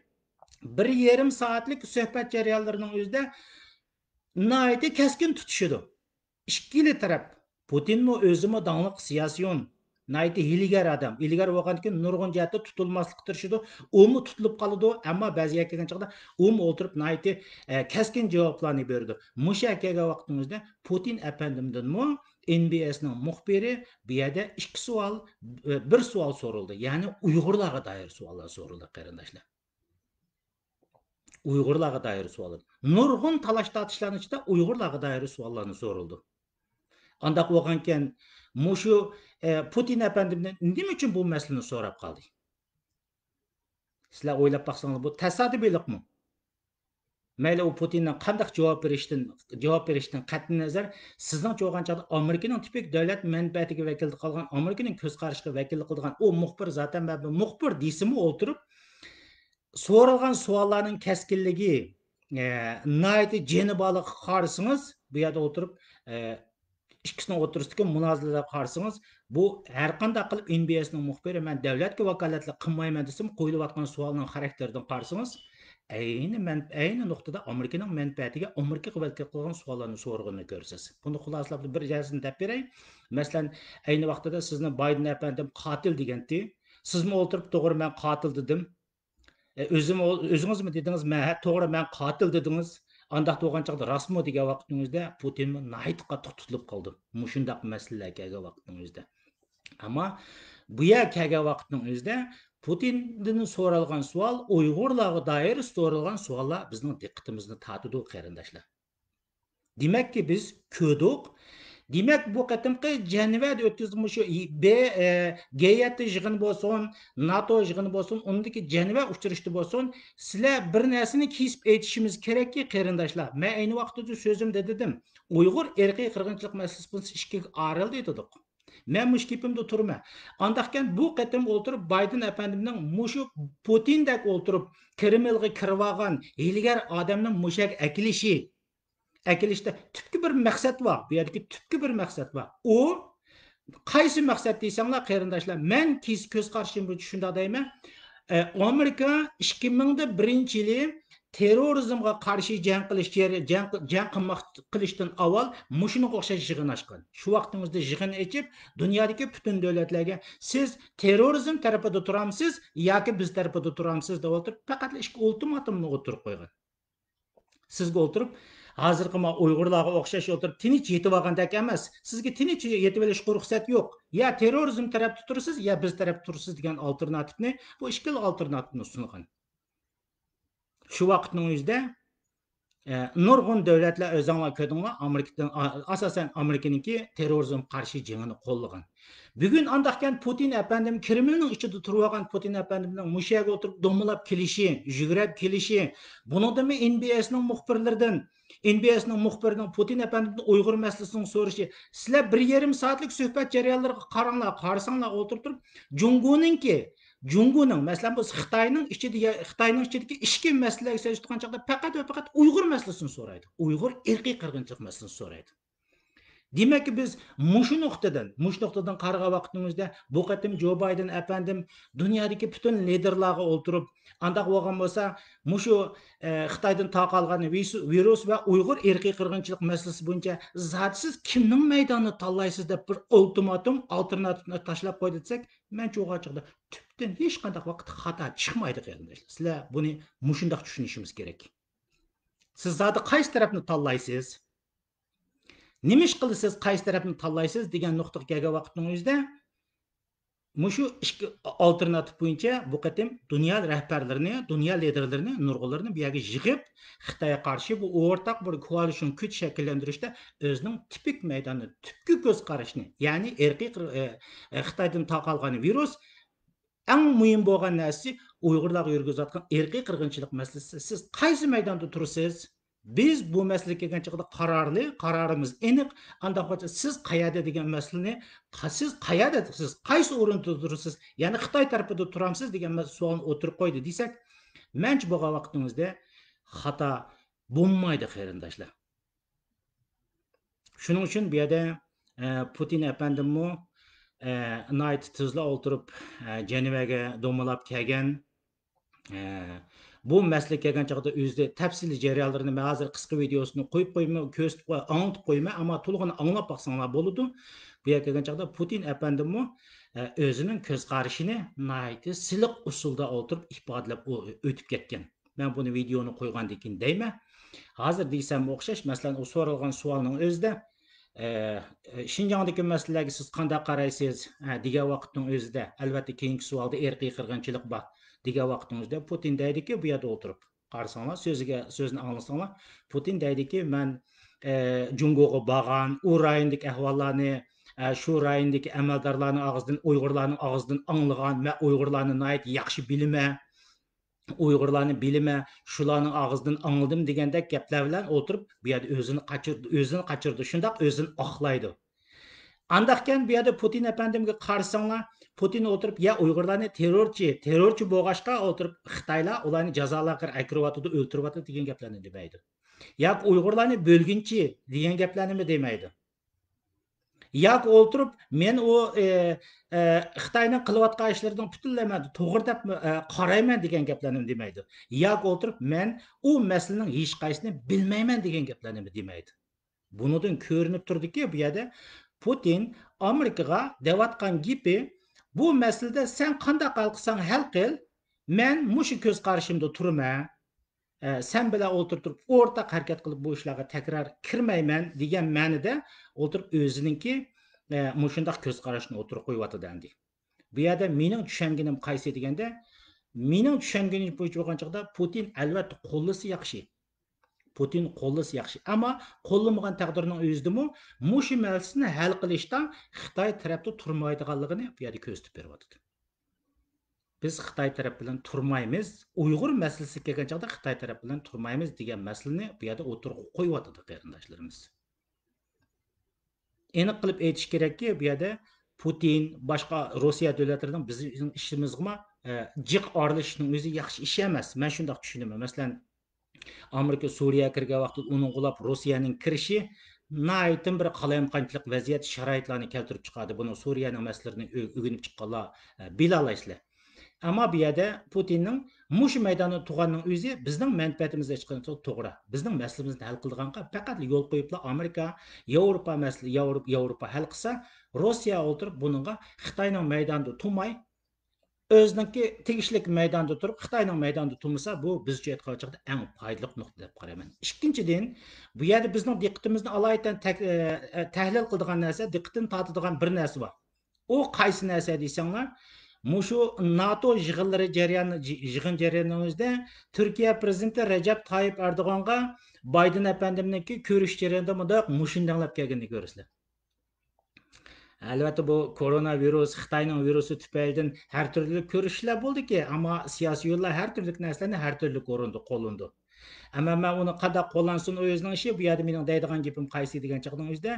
بىر يېرىم سائەتلىك سۆھبەت جەريانلىرىنىڭ ئۆزىدە ناھايىتى كەسكىن تۇتۇشىدۇ. ئىككىلا تەرەپ، پۇتىنمۇ ئۆزىمۇ داڭلىق سىياسىيون، ناھايىتى ھىيلىگەر ئادەم. ھىيلىگەر بولغاندىكىن نۇرغۇن جەھەتتە تۇتۇلماسلىققا تىرىشىدۇ. ئۇمۇ تۇتۇلۇپ قالىدۇ، ئەمما بەزى يەرگە كەلگەن چاغدا ئۇمۇ ئولتۇرۇپ ناھايىتى، ئە، كەسكىن جاۋابلارنى بېرىدۇ. مۇشۇ يەرگە كەلگەن ۋاقتىمىزدا پۇتىن ئەپەندىمدىنمۇ ئېن بى ئېسنىڭ مۇخبىرى بۇ يەردە ئىككى سوئال، بىر سوئال سورىلىدى. يەنى ئۇيغۇرلارغا دائىر سوئاللار سورىلدى، قېرىنداشلار. ئۇيغۇرلارغا دائىر سوئال. نۇرغۇن تالاش-تارتىشلارنىڭ ئىچىدە ئۇيغۇرلارغا دائىر سوئاللارنى سورىلىدۇ. ئانداق بولغانكەن، مۇشۇ، ئە، پۇتىن ئەپەندىمدىن نېمە ئۈچۈن بۇ مەسىلىنى سوراپ قالدى؟ سىلەر ئويلاپ باقساڭلار، بۇ تاسادىپىيلىقمۇ؟ مەيلى ئۇ پۇتىننىڭ قانداق جاۋاب بېرىشتىن، جاۋاب بېرىشتىن قەتئىينەزەر، سىزنىڭچە بولغان چاغدا ئامېرىكىنىڭ تىپىك دۆلەت مەنپەئەتىگە ۋەكىللىك قىلغان، ئامېرىكىنىڭ كۆز قارىشىغا ۋەكىللىك قىلىدىغان ئۇ مۇخبىر، زاتەن مەن بۇ مۇخبىر دېسىمۇ ئولتۇرۇپ، سورالغان سوئاللارنىڭ كەسكىنلىكى، ئە، ناھايىتى جېنى بارلىقىغا قارىسىڭىز، بۇ يەردە ئولتۇرۇپ، ئە، ئىككىسىنىڭ ئوتتۇرىسىدىكى مۇنازىرىلەرگە قارىسىڭىز، بۇ ھەر قانداق قىلىپ ئېن بى ئېسنىڭ مۇخبىرى، مەن دەۋلەتكە ۋاكالەتلىك قىلمايمەن دېسىمۇ، قويۇلۇۋاتقان سوئالنىڭ خاراكتېرىدىن قارىسىڭىز، ئەينى مەن-، ئەينى نۇقتىدا ئامېرىكىنىڭ مەنپەئەتىگە، ئامېرىكىغا ۋەكىللىك قىلغان سوئاللارنى سورىغىنىنى كۆرىسىز. بۇنى خۇلاسىلاپ بىر يەرسىنى دەپ بېرەي. مەسىلەن، ئەينى ۋاقتىدا سىزنى بايدېن ئەپەندىم قاتىل دېگەنتى. سىزمۇ ئولتۇرۇپ، توغرا، مەن قاتىل دېدىم. ئە، ئۆزۈم، ئۆزىڭىزمۇ دېدىڭىز، مەن، ھە، توغرا، مەن قاتىل دېدىڭىز. ئانداق بولغان چاغدا راستمۇ دېگەن ۋاقتىڭىزدا پۇتىنمۇ ناھايىتى قاتتىق تۇتۇلۇپ قالدى. مۇشۇنداق مەسىلىلەر كەلگەن ۋاقتىڭىزدا. ئەمما بۇ يەر كەلگەن ۋاقىتنىڭ ئۆزىدە پۇتىندىن سورالغان سوئال، ئۇيغۇرلارغا دائىر سورالغان سوئاللار بىزنىڭ دىققىتىمىزنى تارتىدۇ، قېرىنداشلار. دېمەككى، بىز كۆردۇق. دېمەك، بۇ قېتىمقى جەنۋەدە ئۆتكۈزگەن مۇشۇ ب-، ئە، گې يەتتە يىغىنى بولسۇن، ناتو يىغىنى بولسۇن، ئۇندىكى جەنۋە ئۇچرىشىشى بولسۇن، سىلەر بىر نەرسىنى كېسىپ ئېيتىشىمىز كېرەككى، قېرىنداشلار. مەن ئەينى ۋاقىتتا سۆزۈمدە دېدىم. ئۇيغۇر ئىرقىي قىرغىنچىلىق مەسىلىسى بولسا ئىككىگە ئايرىلدى دېدۇق. مەن مۇشۇ گېپىمدە تۇرىمەن. ئانداقكەن بۇ قېتىم ئولتۇرۇپ بايدېن ئەپەندىمنىڭ مۇشۇ پۇتىندەك ئولتۇرۇپ كرېملغا كىرىۋالغان ھىيلىگەر ئادەمنىڭ مۇشۇ يەرگە ئەكېلىشى، ئەكېلىشتە تۈپكى بىر مەقسەت بار. بۇ يەردىكى تۈپكى بىر مەقسەت بار. ئۇ قايسى مەقسەت دېسەڭلار، قېرىنداشلار، مەن كېس-، كۆز قارىشىم بويىچە شۇنداق دەيمەن. ئە، ئامېرىكا ئىككى مىڭ بىرىنچى يىلى تېررورىزمغا قارشى جەڭ قىلىش، جەر-، جەڭ، جەڭ قىلماق، قىلىشتىن ئاۋۋال مۇشۇنىڭغا ئوخشاش يىغىن ئاچقان. شۇ ۋاقتىڭىزدا يىغىن ئېچىپ، دۇنيادىكى پۈتۈن دۆلەتلەرگە، سىز تېررورىزم تەرىپىدە تۇرامسىز ياكى بىز تەرىپىدە تۇرامسىز دەپ ئولتۇرۇپ، پەقەتلا ئىككى ئۇلتىماتومنى ئولتۇرۇپ قويغان. سىزگە ئولتۇرۇپ، ھازىرقى ما ئۇيغۇرلارغا ئوخشاش ئولتۇرۇپ تىنچ يېتىۋالغاندەك ئەمەس. سىزگە تىنچ يېتىۋېلىشقا رۇخسەت يوق. يا تېررورىزم تەرەپتە تۇرىسىز، يا بىز تەرەپتە تۇرىسىز دېگەن ئالتېرناتىپنى، بۇ ئىككىلا ئالتېرناتىپنى سۇنغان. شۇ ۋاقىتنىڭ ئۆزىدە، ئە، نۇرغۇن دۆلەتلەر، ئۆزۈڭلار كۆردۈڭلار، ئامېرىكىدىن، ئا-، ئاساسەن ئامېرىكىنىڭكى تېررورىزمغا قارشى جېڭىنى قوللىغان. بۈگۈن ئانداقكەن پۇتىن ئەپەندىم، كرېملنىڭ ئىچىدە تۇرۇۋالغان پۇتىن ئەپەندىمنىڭ مۇشۇ يەرگە ئولتۇرۇپ دومىلاپ كېلىشى، يۈگرەپ كېلىشى، بۇنىڭدىنمۇ ئېن بى ئېسنىڭ مۇخبىرلىرىدىن، ئېن بى ئېسنىڭ مۇخبىرىنىڭ پۇتىن ئەپەندىمدىن ئۇيغۇر مەسىلىسىنىڭ سورىشى، سىلەر بىر يېرىم سائەتلىك سۆھبەت جەريانلىرىغا قاراڭلار، قارىساڭلار ئولتۇرۇپ تۇرۇپ، جۇڭگونىڭكى، جۇڭگونىڭ، مەسىلەن، بۇ خىتاينىڭ ئىچىدە، خىتاينىڭ ئىچىدىكى ئىچكى مەسىلىلەرگە سېلىشتۇرغان چاغدا پەقەت ۋە پەقەت ئۇيغۇر مەسىلىسىنى سورايدۇ. ئۇيغۇر ئىرقىي قىرغىنچىلىق مەسىلىسىنى سورايدۇ. دېمەككى، بىز مۇشۇ نۇقتىدىن، مۇشۇ نۇقتىدىن قارىغان ۋاقتىمىزدا بۇ قېتىم جو بايدېن ئەپەندىم دۇنيادىكى پۈتۈن لىدېرلارغا ئولتۇرۇپ، ئانداق بولغان بولسا، مۇشۇ، ئە، خىتايدىن تارقالغان ۋىس-، ۋىرۇس ۋە ئۇيغۇر ئىرقىي قىرغىنچىلىق مەسىلىسى بويىچە زادى سىز كىمنىڭ مەيدانىنى تاللايسىز دەپ بىر ئۇلتىماتوم، ئالتېرناتىپنى تاشلاپ قويدى دېسەك، مەنچە ئويغان چاغدا تۈپتىن ھېچقانداق ۋاقىتتا خاتا چىقمايدۇ، قېرىنداشلار. سىلەر بۇنى مۇشۇنداق چۈشىنىشىمىز كېرەك. سىز زادى قايسى تەرەپنى تاللايسىز؟ نېمە ئىش قىلىسىز، قايسى تەرەپنى تاللايسىز دېگەن نۇقتىغا كەلگەن ۋاقىتنىڭ ئۆزىدە، مۇشۇ ئىككى ئالتېرناتىپ بويىچە بۇ قېتىم دۇنيا رەھبەرلىرىنى، دۇنيا لىدېرلىرىنى، نۇرغۇنلىرىنى بۇ يەرگە يىغىپ، خىتايغا قارشى بۇ ئورتاق بىر كوئالىسىيون كۈچ شەكىللەندۈرۈشتە ئۆزىنىڭ تىپىك مەيدانىدا تۈپكى كۆز قارىشىنى، يەنى ئىرقىي قىر-، ئە، ئە، خىتايدىن تارقالغان ۋىرۇس، ئەڭ مۇھىم بولغان نەرسىسى ئۇيغۇرلارغا يۈرگۈزۈۋاتقان ئىرقىي قىرغىنچىلىق مەسىلىسى. سىز قايسى مەيداندا تۇرىسىز؟ بىز بۇ مەسىلىگە كەلگەن چاغدا قارارلى، قارارىمىز ئېنىق. ئانداق بولسا سىز قەيەردە دېگەن مەسىلىنى، قا-، سىز قەيەردە، سىز قايسى ئورۇندا تۇرىسىز؟ يەنى خىتاي تەرىپىدە تۇرامسىز دېگەن مەس-، سوئالنى ئوتتۇرىغا قويدى دېسەك، مەنچە بولغان ۋاقتىڭىزدا خاتا بولمايدۇ، قېرىنداشلار. شۇنىڭ ئۈچۈن بۇ يەردە، ئە، پۇتىن ئەپەندىممۇ، ئە، ناھايىتى تېزلا ئولتۇرۇپ، ئە، جەنۋەگە دومىلاپ كەلگەن، ئە، بۇ مەسىلىگە كەلگەن چاغدا ئۆزى تەپسىلىي جەريانلىرىنى مەن ھازىر قىسقا ۋىدېئوسىنى قويۇپ قويىمەن، كۆرسىتىپ قوي-، ئاڭلىتىپ قويىمەن، ئەمما تولۇقىنى ئاڭلاپ باقساڭلار بولىدۇ. بۇ يەرگە كەلگەن چاغدا پۇتىن ئەپەندىممۇ، ئە، ئۆزىنىڭ كۆز قارىشىنى ناھايىتى سىلىق ئۇسۇلدا ئولتۇرۇپ ئىپادىلەپ ئۆ-، ئۆتۈپ كەتكەن. مەن بۇنى ۋىدېئونى قويغاندىن كېيىن دەيمەن. ھازىر دېسەممۇ ئوخشاش، مەسىلەن، ئۇ سورالغان سوئالنىڭ ئۆزىدە، ئە، شىنجاڭدىكى مەسىلىلەرگە سىز قانداق قارايسىز، ئە، دېگەن ۋاقىتنىڭ ئۆزىدە، ئەلۋەتتە، كېيىنكى سوئالدا ئىرقىي قىرغىنچىلىق بار دېگەن ۋاقىتنىڭ ئۆزىدە پۇتىن دەيدىكى، بۇ يەردە ئولتۇرۇپ قارىساڭلار، سۆزىگە، سۆزىنى ئاڭلىساڭلار، پۇتىن دەيدىكى، مەن، ئە، جۇڭگوغا بارغان، ئۇ رايوندىكى ئەھۋاللارنى، ئە، شۇ رايوندىكى ئەمەلدارلارنىڭ ئاغزىدىن، ئۇيغۇرلارنىڭ ئاغزىدىن ئاڭلىغان، مەن ئۇيغۇرلارنى ناھايىتى ياخشى بىلىمەن، ئۇيغۇرلارنى بىلىمەن، شۇلارنىڭ ئاغزىدىن ئاڭلىدىم دېگەندەك گەپلەر بىلەن ئولتۇرۇپ، بۇ يەردە ئۆزىنى قاچۇر-، ئۆزىنى قاچۇرىدۇ، شۇنداق ئۆزىنى ئاقلايدۇ. ئانداقكەن بۇ يەردە پۇتىن ئەپەندىمگە قارىساڭلار، پۇتىن ئولتۇرۇپ، يا ئۇيغۇرلارنى تېررورچى، تېررورچى بولغاچقا ئولتۇرۇپ خىتايلار ئۇلارنى جازا لاگېرىغا ئەكىرىۋاتىدۇ، ئۆلتۈرۈۋاتىدۇ دېگەن گەپلەرنى دېمەيدۇ. ياكى ئۇيغۇرلارنى بۆلگۈنچى دېگەن گەپلەرنىمۇ دېمەيدۇ. ياكى ئولتۇرۇپ، مەن ئۇ، ئى، ئى، خىتاينىڭ قىلىۋاتقان ئىشلىرىنىڭ پۈتۈنلەي مەن توغرا دەپ، ئى، قارايمەن دېگەن گەپلەرنىمۇ دېمەيدۇ. ياكى ئولتۇرۇپ، مەن ئۇ مەسىلىنىڭ ھېچقايسىنى بىلمەيمەن دېگەن گەپلەرنىمۇ دېمەيدۇ. بۇنىڭدىن كۆرۈنۈپ تۇرىدۇكى، بۇ يەردە پۇتىن ئامېرىكىغا دەۋاتقان گېپى، بۇ مەسىلىدە سەن قانداق ھەل قىلساڭ ھەل قىل، مەن مۇشۇ كۆز قارىشىمدا تۇرىمەن. ئە، سەن بىلەن ئولتۇرۇپ تۇرۇپ ئورتاق ھەرىكەت قىلىپ بۇ ئىشلارغا تەكرار كىرمەيمەن دېگەن مەنىدە ئولتۇرۇپ ئۆزىنىڭكى، ئە، مۇشۇنداق كۆز قاراشنى ئوتتۇرىغا قويۇۋاتىدۇ ئەمدى. بۇ يەردە مېنىڭ چۈشەنگىنىم قايسى دېگەندە، مېنىڭ چۈشەنگىنىم بويىچە بولغان چاغدا پۇتىن ئەلۋەتتە قوللىسا ياخشى. پۇتىن قوللىسا ياخشى. ئەمما قوللىمىغان تەقدىرنىڭ ئۆزىدىمۇ مۇشۇ مەسىلىنى ھەل قىلىشتا خىتاي تەرەپتە تۇرمايدىغانلىقىنى بۇ يەردە كۆرسىتىپ بېرىۋاتىدۇ. بىز خىتاي تەرەپ بىلەن تۇرمايمىز. ئۇيغۇر مەسىلىسىگە كەلگەن چاغدا خىتاي تەرەپ بىلەن تۇرمايمىز دېگەن مەسىلىنى بۇ يەردە ئوتتۇرىغا قويۇۋاتىدۇ قېرىنداشلىرىمىز. ئېنىق قىلىپ ئېيتىش كېرەككى، بۇ يەردە پۇتىن، باشقا روسىيە دۆلەتلىرىنىڭ بىزنىڭ ئىشىمىزغىمۇ، ئە، جىق ئارىلىشىشنىڭ ئۆزى ياخشى ئىش ئەمەس. مەن شۇنداق چۈشىنىمەن. مەسىلەن، ئامېرىكا سۈرىيەگە كىرگەن ۋاقتىدا ئۇنىڭغا ئۇلاپ روسىيەنىڭ كىرىشى ناھايىتى بىر قالايمىقانچىلىق ۋەزىيەت، شارائىتلارنى كەلتۈرۈپ چىقاردى. بۇنى سۈرىيەنىڭ مەسىلىلىرىنى ئۆ-، ئۆگىنىپ چىققانلار، ئە، بىلەلەيسىلەر. ئەمما بۇ يەردە پۇتىننىڭ مۇشۇ مەيداندا تۇرغاننىڭ ئۆزى بىزنىڭ مەنپەئەتىمىزگە چىققان توغرا. بىزنىڭ مەسىلىمىزنى ھەل قىلىدىغانغا پەقەتلا يول قويۇپلا ئامېرىكا، ياۋروپا مەسىلە، ياۋروپا، ياۋروپا ھەل قىلسا، روسىيە ئولتۇرۇپ بۇنىڭغا خىتاينىڭ مەيدانىدا تۇرماي، ئۆزىنىڭكى تېگىشلىك مەيداندا تۇرۇپ، خىتاينىڭ مەيدانىدا تۇرمىسا، بۇ بىزچە ئېيتقان چاغدا ئەڭ پايدىلىق نۇقتا دەپ قارايمەن. ئىككىنچىدىن، بۇ يەردە بىزنىڭ دىققىتىمىزنى ئالايىتەن تەك-، ئە، ئە، تەھلىل قىلىدىغان نەرسە، دىققىتىنى تارتىدىغان بىر نەرسە بار. ئۇ قايسى نەرسە دېسەڭلار، مۇشۇ ناتو يىغىنلىرى جەريانى، يىغىن جەريانىنىڭ ئۆزىدە تۈركىيە پىرېزىدېنتى رەجەپ تايىپ ئەردوغانغا بايدېن ئەپەندىمنىڭكى كۆرۈش جەريانىدا مۇنداق مۇشۇنى دەڭلەپ كەلگىنىنى كۆرىسىلەر. ئەلۋەتتە، بۇ كورونا ۋىرۇس، خىتاينىڭ ۋىرۇسى تۈپەيلىدىن ھەر تۈرلۈك كۆرۈشلەر بولدىكى، ئەمما سىياسىيونلار ھەر تۈرلۈك نەرسىلەرنى ھەر تۈرلۈك ئورۇندا قوللىنىدۇ. ئەمما مەن ئۇنى قانداق قوللانسۇن، ئۇ ئۆزىنىڭ ئىشى. بۇ يەردە مېنىڭ دەيدىغان گېپىم قايسى دېگەن چاغنىڭ ئۆزىدە،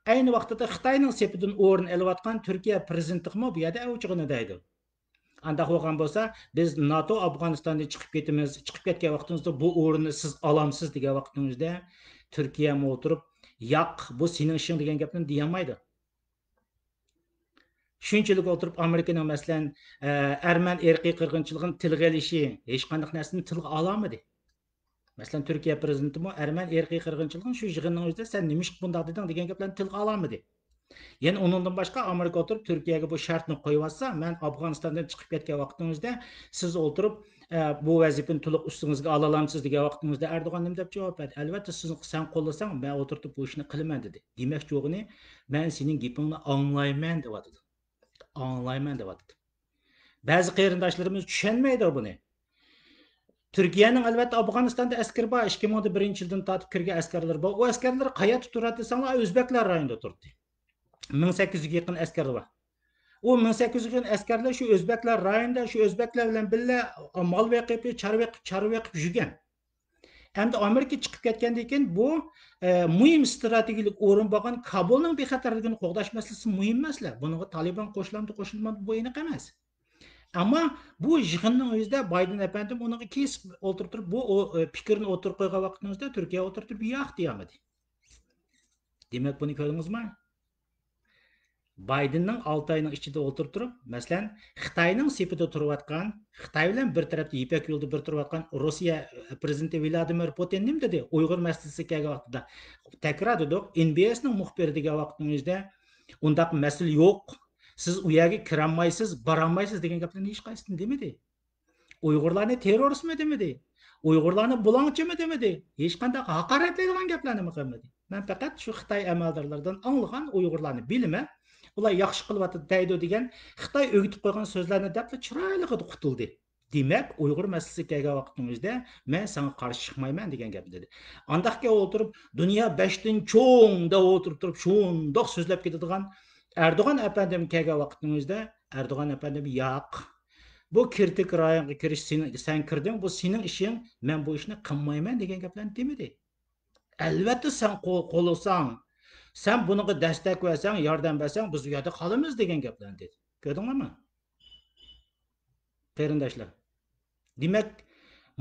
ئەينى ۋاقتىدا خىتاينىڭ سېپىدىن ئورۇن ئېلىۋاتقان تۈركىيە پىرېزىدېنتىغىمۇ بۇ يەردە ئەۋچىقىنى دەيدۇ. ئانداق بولغان بولسا، بىز ناتو ئافغانىستاندىن چىقىپ كېتىمىز، چىقىپ كەتكەن ۋاقتىمىزدا بۇ ئورۇننى سىز ئالامسىز دېگەن ۋاقتىمىزدا، تۈركىيەمۇ ئولتۇرۇپ، ياق، بۇ سېنىڭ ئىشىڭ دېگەن گەپنى دېيەلمەيدۇ. شۇنچىلىك ئولتۇرۇپ ئامېرىكىنىڭ، مەسىلەن، ئە، ئەرمەن ئىرقىي قىرغىنچىلىقىنى تىلغا ئېلىشى، ھېچقانداق نەرسىنى تىلغا ئالالمىدى. مەسىلەن، تۈركىيە پىرېزىدېنتىمۇ ئەرمەن ئىرقىي قىرغىنچىلىقىنى شۇ يىغىننىڭ ئۆزىدە سەن نېمىشقا بۇنداق دېدىڭ دېگەن گەپلەرنى تىلغا ئالالمىدى. يەنە ئۇنىڭدىن باشقا ئامېرىكا ئولتۇرۇپ تۈركىيەگە بۇ شەرتنى قويۇۋاتسا، مەن ئافغانىستاندىن چىقىپ كەتكەن ۋاقتىڭىزدا سىز ئولتۇرۇپ، ئە، بۇ ۋەزىپىنى تولۇق ئۈستىڭىزگە ئالالامسىز دېگەن ۋاقتىڭىزدا ئەردوغان نېمە دەپ جاۋاب بەردى؟ ئەلۋەتتە، سىز، سەن قوللىساڭ، مەن ئولتۇرتۇپ بۇ ئىشنى قىلىمەن دېدى. دېمەكچى بولغىنى، مەن سېنىڭ گېپىڭنى ئاڭلايمەن دەۋاتىدۇ. ئاڭلايمەن دەۋاتىدۇ. بەزى قېرىنداشلىرىمىز چۈشەنمەيدۇ بۇنى. تۈركىيەنىڭ ئەلۋەتتە ئافغانىستاندا ئەسكىرى بار، ئىككى مىڭ بىرىنچى يىلدىن تارتىپ كىرگەن ئەسكەرلىرى بار. ئۇ ئەسكەرلەر قەيەردە تۇراتتى دېسەڭلار، ئۆزبەكلەر رايونىدا تۇراتتى. مىڭ سەككىز يۈزگە يېقىن ئەسكەر بار. ئۇ مىڭ سەككىز يۈزگە يېقىن ئەسكەرلەر شۇ ئۆزبەكلەر رايونىدا، شۇ ئۆزبەكلەر بىلەن بىللە مال بېقىپ، چارۋا، چارۋا بېقىپ يۈرگەن. ئەمدى ئامېرىكا چىقىپ كەتكەندىن كېيىن بۇ، ئە، مۇھىم ئىستراتېگىيەلىك ئورۇن بولغان كابۇلنىڭ بىخەتەرلىكىنى قوغداش مەسىلىسى مۇھىم مەسىلە. بۇنىڭغا تالىبان قوشۇلامدۇ، قوشۇلمامدۇ، بۇ ئېنىق ئەمەس. ئەمما بۇ يىغىننىڭ ئۆزىدە بايدېن ئەپەندىم ئۇنىڭغا كېسىپ ئولتۇرۇپ تۇرۇپ، بۇ، ئۇ، ئە، پىكىرنى ئوتتۇرىغا قويغان ۋاقتىنىڭ ئۆزىدە تۈركىيە ئولتۇرۇپ تۇرۇپ ياق دېيەلمىدى. دېمەك، بۇنى كۆردىڭىزمۇ؟ بايدېننىڭ ئالتە ئاينىڭ ئىچىدە ئولتۇرۇپ تۇرۇپ، مەسىلەن، خىتاينىڭ سېپىدە تۇرۇۋاتقان، خىتاي بىلەن بىر تەرەپتە يىپەك يولىدا بىر تۇرۇۋاتقان روسىيە پرېزىدېنتى ۋلادىمىر پۇتىن نېمە دېدى؟ ئۇيغۇر مەسىلىسىگە كەلگەن ۋاقتىدا، تەكرار دېدۇق، ئېن بى ئېسنىڭ مۇخبىرى دېگەن ۋاقتىنىڭ ئۆزىدە، ئۇنداق مەسىلە يوق، سىز ئۇ يەرگە كىرەلمەيسىز، بارالمايسىز دېگەن گەپلەرنى ھېچقايسىسىنى دېمىدى. ئۇيغۇرلارنى تېررورىستمۇ دېمىدى. ئۇيغۇرلارنى بۇلاڭچىمۇ دېمىدى. ھېچقانداق ھاقارەتلەيدىغان گەپلەرنىمۇ قىلمىدى. مەن پەقەت شۇ خىتاي ئەمەلدارلىرىدىن ئاڭلىغان ئۇيغۇرلارنى بىلىمەن. ئۇلار ياخشى قىلىۋاتىدۇ دەيدۇ دېگەن خىتاي ئۆگىتىپ قويغان سۆزلەرنى دەپلا چىرايلىق قۇتۇلدى. دېمەك، ئۇيغۇر مەسىلىسىگە كەلگەن ۋاقتىنىڭ ئۆزىدە مەن ساڭا قارشى چىقمايمەن دېگەن گەپنى دېدى. ئانداقكەن ئولتۇرۇپ، دۇنيا بەشتىن چوڭ دەپ ئولتۇرۇپ تۇرۇپ، شۇنداق سۆزلەپ كېتىدىغان ئەردوغان ئەپەندىم كەلگەن ۋاقتىنىڭ ئۆزىدە، ئەردوغان ئەپەندىم، ياق، بۇ كىرىتىك رايونغا كىرىش، سېنىڭ، سەن كىردىڭ، بۇ سېنىڭ ئىشىڭ، مەن بۇ ئىشنى قىلمايمەن دېگەن گەپلەرنى دېمىدى. ئەلۋەتتە، سەن قول، قوللىساڭ، سەن بۇنىڭغا دەستەك بەرسەڭ، ياردەم بەرسەڭ، بىز بۇ يەردە قالىمىز دېگەن گەپلەرنى دېدى. كۆردۈڭلارمۇ؟ قېرىنداشلار. دېمەك،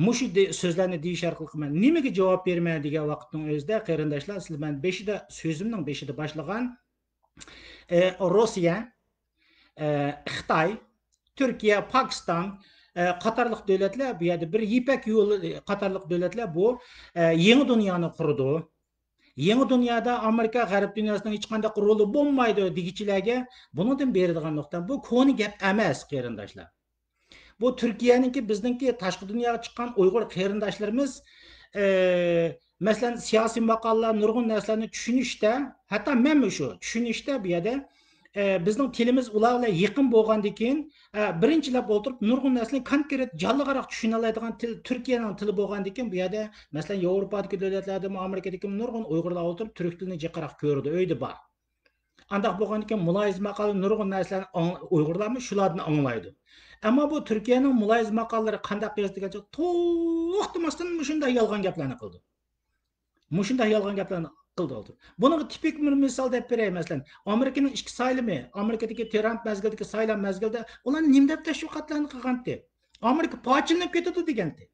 مۇشۇ دې-، سۆزلەرنى دېيىش ئارقىلىق مەن نېمىگە جاۋاب بېرىمەن دېگەن ۋاقىتنىڭ ئۆزىدە، قېرىنداشلار، سىلەر مەن بېشىدا، سۆزۈمنىڭ بېشىدا باشلىغان، ئە، روسىيە، ئە، خىتاي، تۈركىيە، پاكىستان، ئە، قاتارلىق دۆلەتلەر بۇ يەردە بىر يىپەك يولى قاتارلىق دۆلەتلەر بۇ، ئە، يېڭى دۇنيانى قۇرىدۇ. يېڭى دۇنيادا ئامېرىكا غەرب دۇنياسىنىڭ ھېچقانداق رولى بولمايدۇ دېگۈچىلەرگە بۇنىڭدىن بېرىدىغان نۇقتام، بۇ كونا گەپ ئەمەس، قېرىنداشلار. بۇ تۈركىيەنىڭكى، بىزنىڭكى تاشقى دۇنياغا چىققان ئۇيغۇر قېرىنداشلىرىمىز، ئى، مەسىلەن، سىياسىي ماقالىلەر، نۇرغۇن نەرسىلەرنى چۈشىنىشتە، ھەتتا مەنمۇ شۇ چۈشىنىشتە بۇ يەردە، ئى، بىزنىڭ تىلىمىز ئۇلار بىلەن يېقىن بولغاندىن كېيىن، ئە، بىرىنچىلەپ ئولتۇرۇپ نۇرغۇن نەرسىنى كونكرېت جانلىقراق چۈشىنەلەيدىغان تىل تۈركىيەنىڭ تىلى بولغاندىن كېيىن، بۇ يەردە، مەسىلەن، ياۋروپادىكى دۆلەتلەردىمۇ، ئامېرىكىدىكى نۇرغۇن ئۇيغۇرلار ئولتۇرۇپ تۈرك تىلىنى جىقراق كۆرىدۇ، ئۆيدە بار. ئانداق بولغاندىن كېيىن مۇلاھىزە ماقالە نۇرغۇن نەرسىلەرنى ئاڭ-، ئۇيغۇرلارمۇ شۇلاردىن ئاڭلايدۇ. ئەمما بۇ تۈركىيەنىڭ مۇلاھىزە ماقالىلىرى قانداق يازىدىكەن، توختىماستىن مۇشۇنداق يالغان گەپلەرنى قىلىدۇ. مۇشۇنداق يالغان گەپلەرنى قىلدى ئولتۇرۇپ. بۇنىڭغا تىپىك بىر مىسال دەپ بېرەي، مەسىلەن، ئامېرىكىنىڭ ئىچكى سايلىمى، ئامېرىكىدىكى ترامپ مەزگىلىدىكى سايلام مەزگىلىدە ئۇلار نېمە دەپ تەشۋىقاتلارنى قىلغانتى؟ ئامېرىكا پارچىلىنىپ كېتىدۇ دېگەنتى.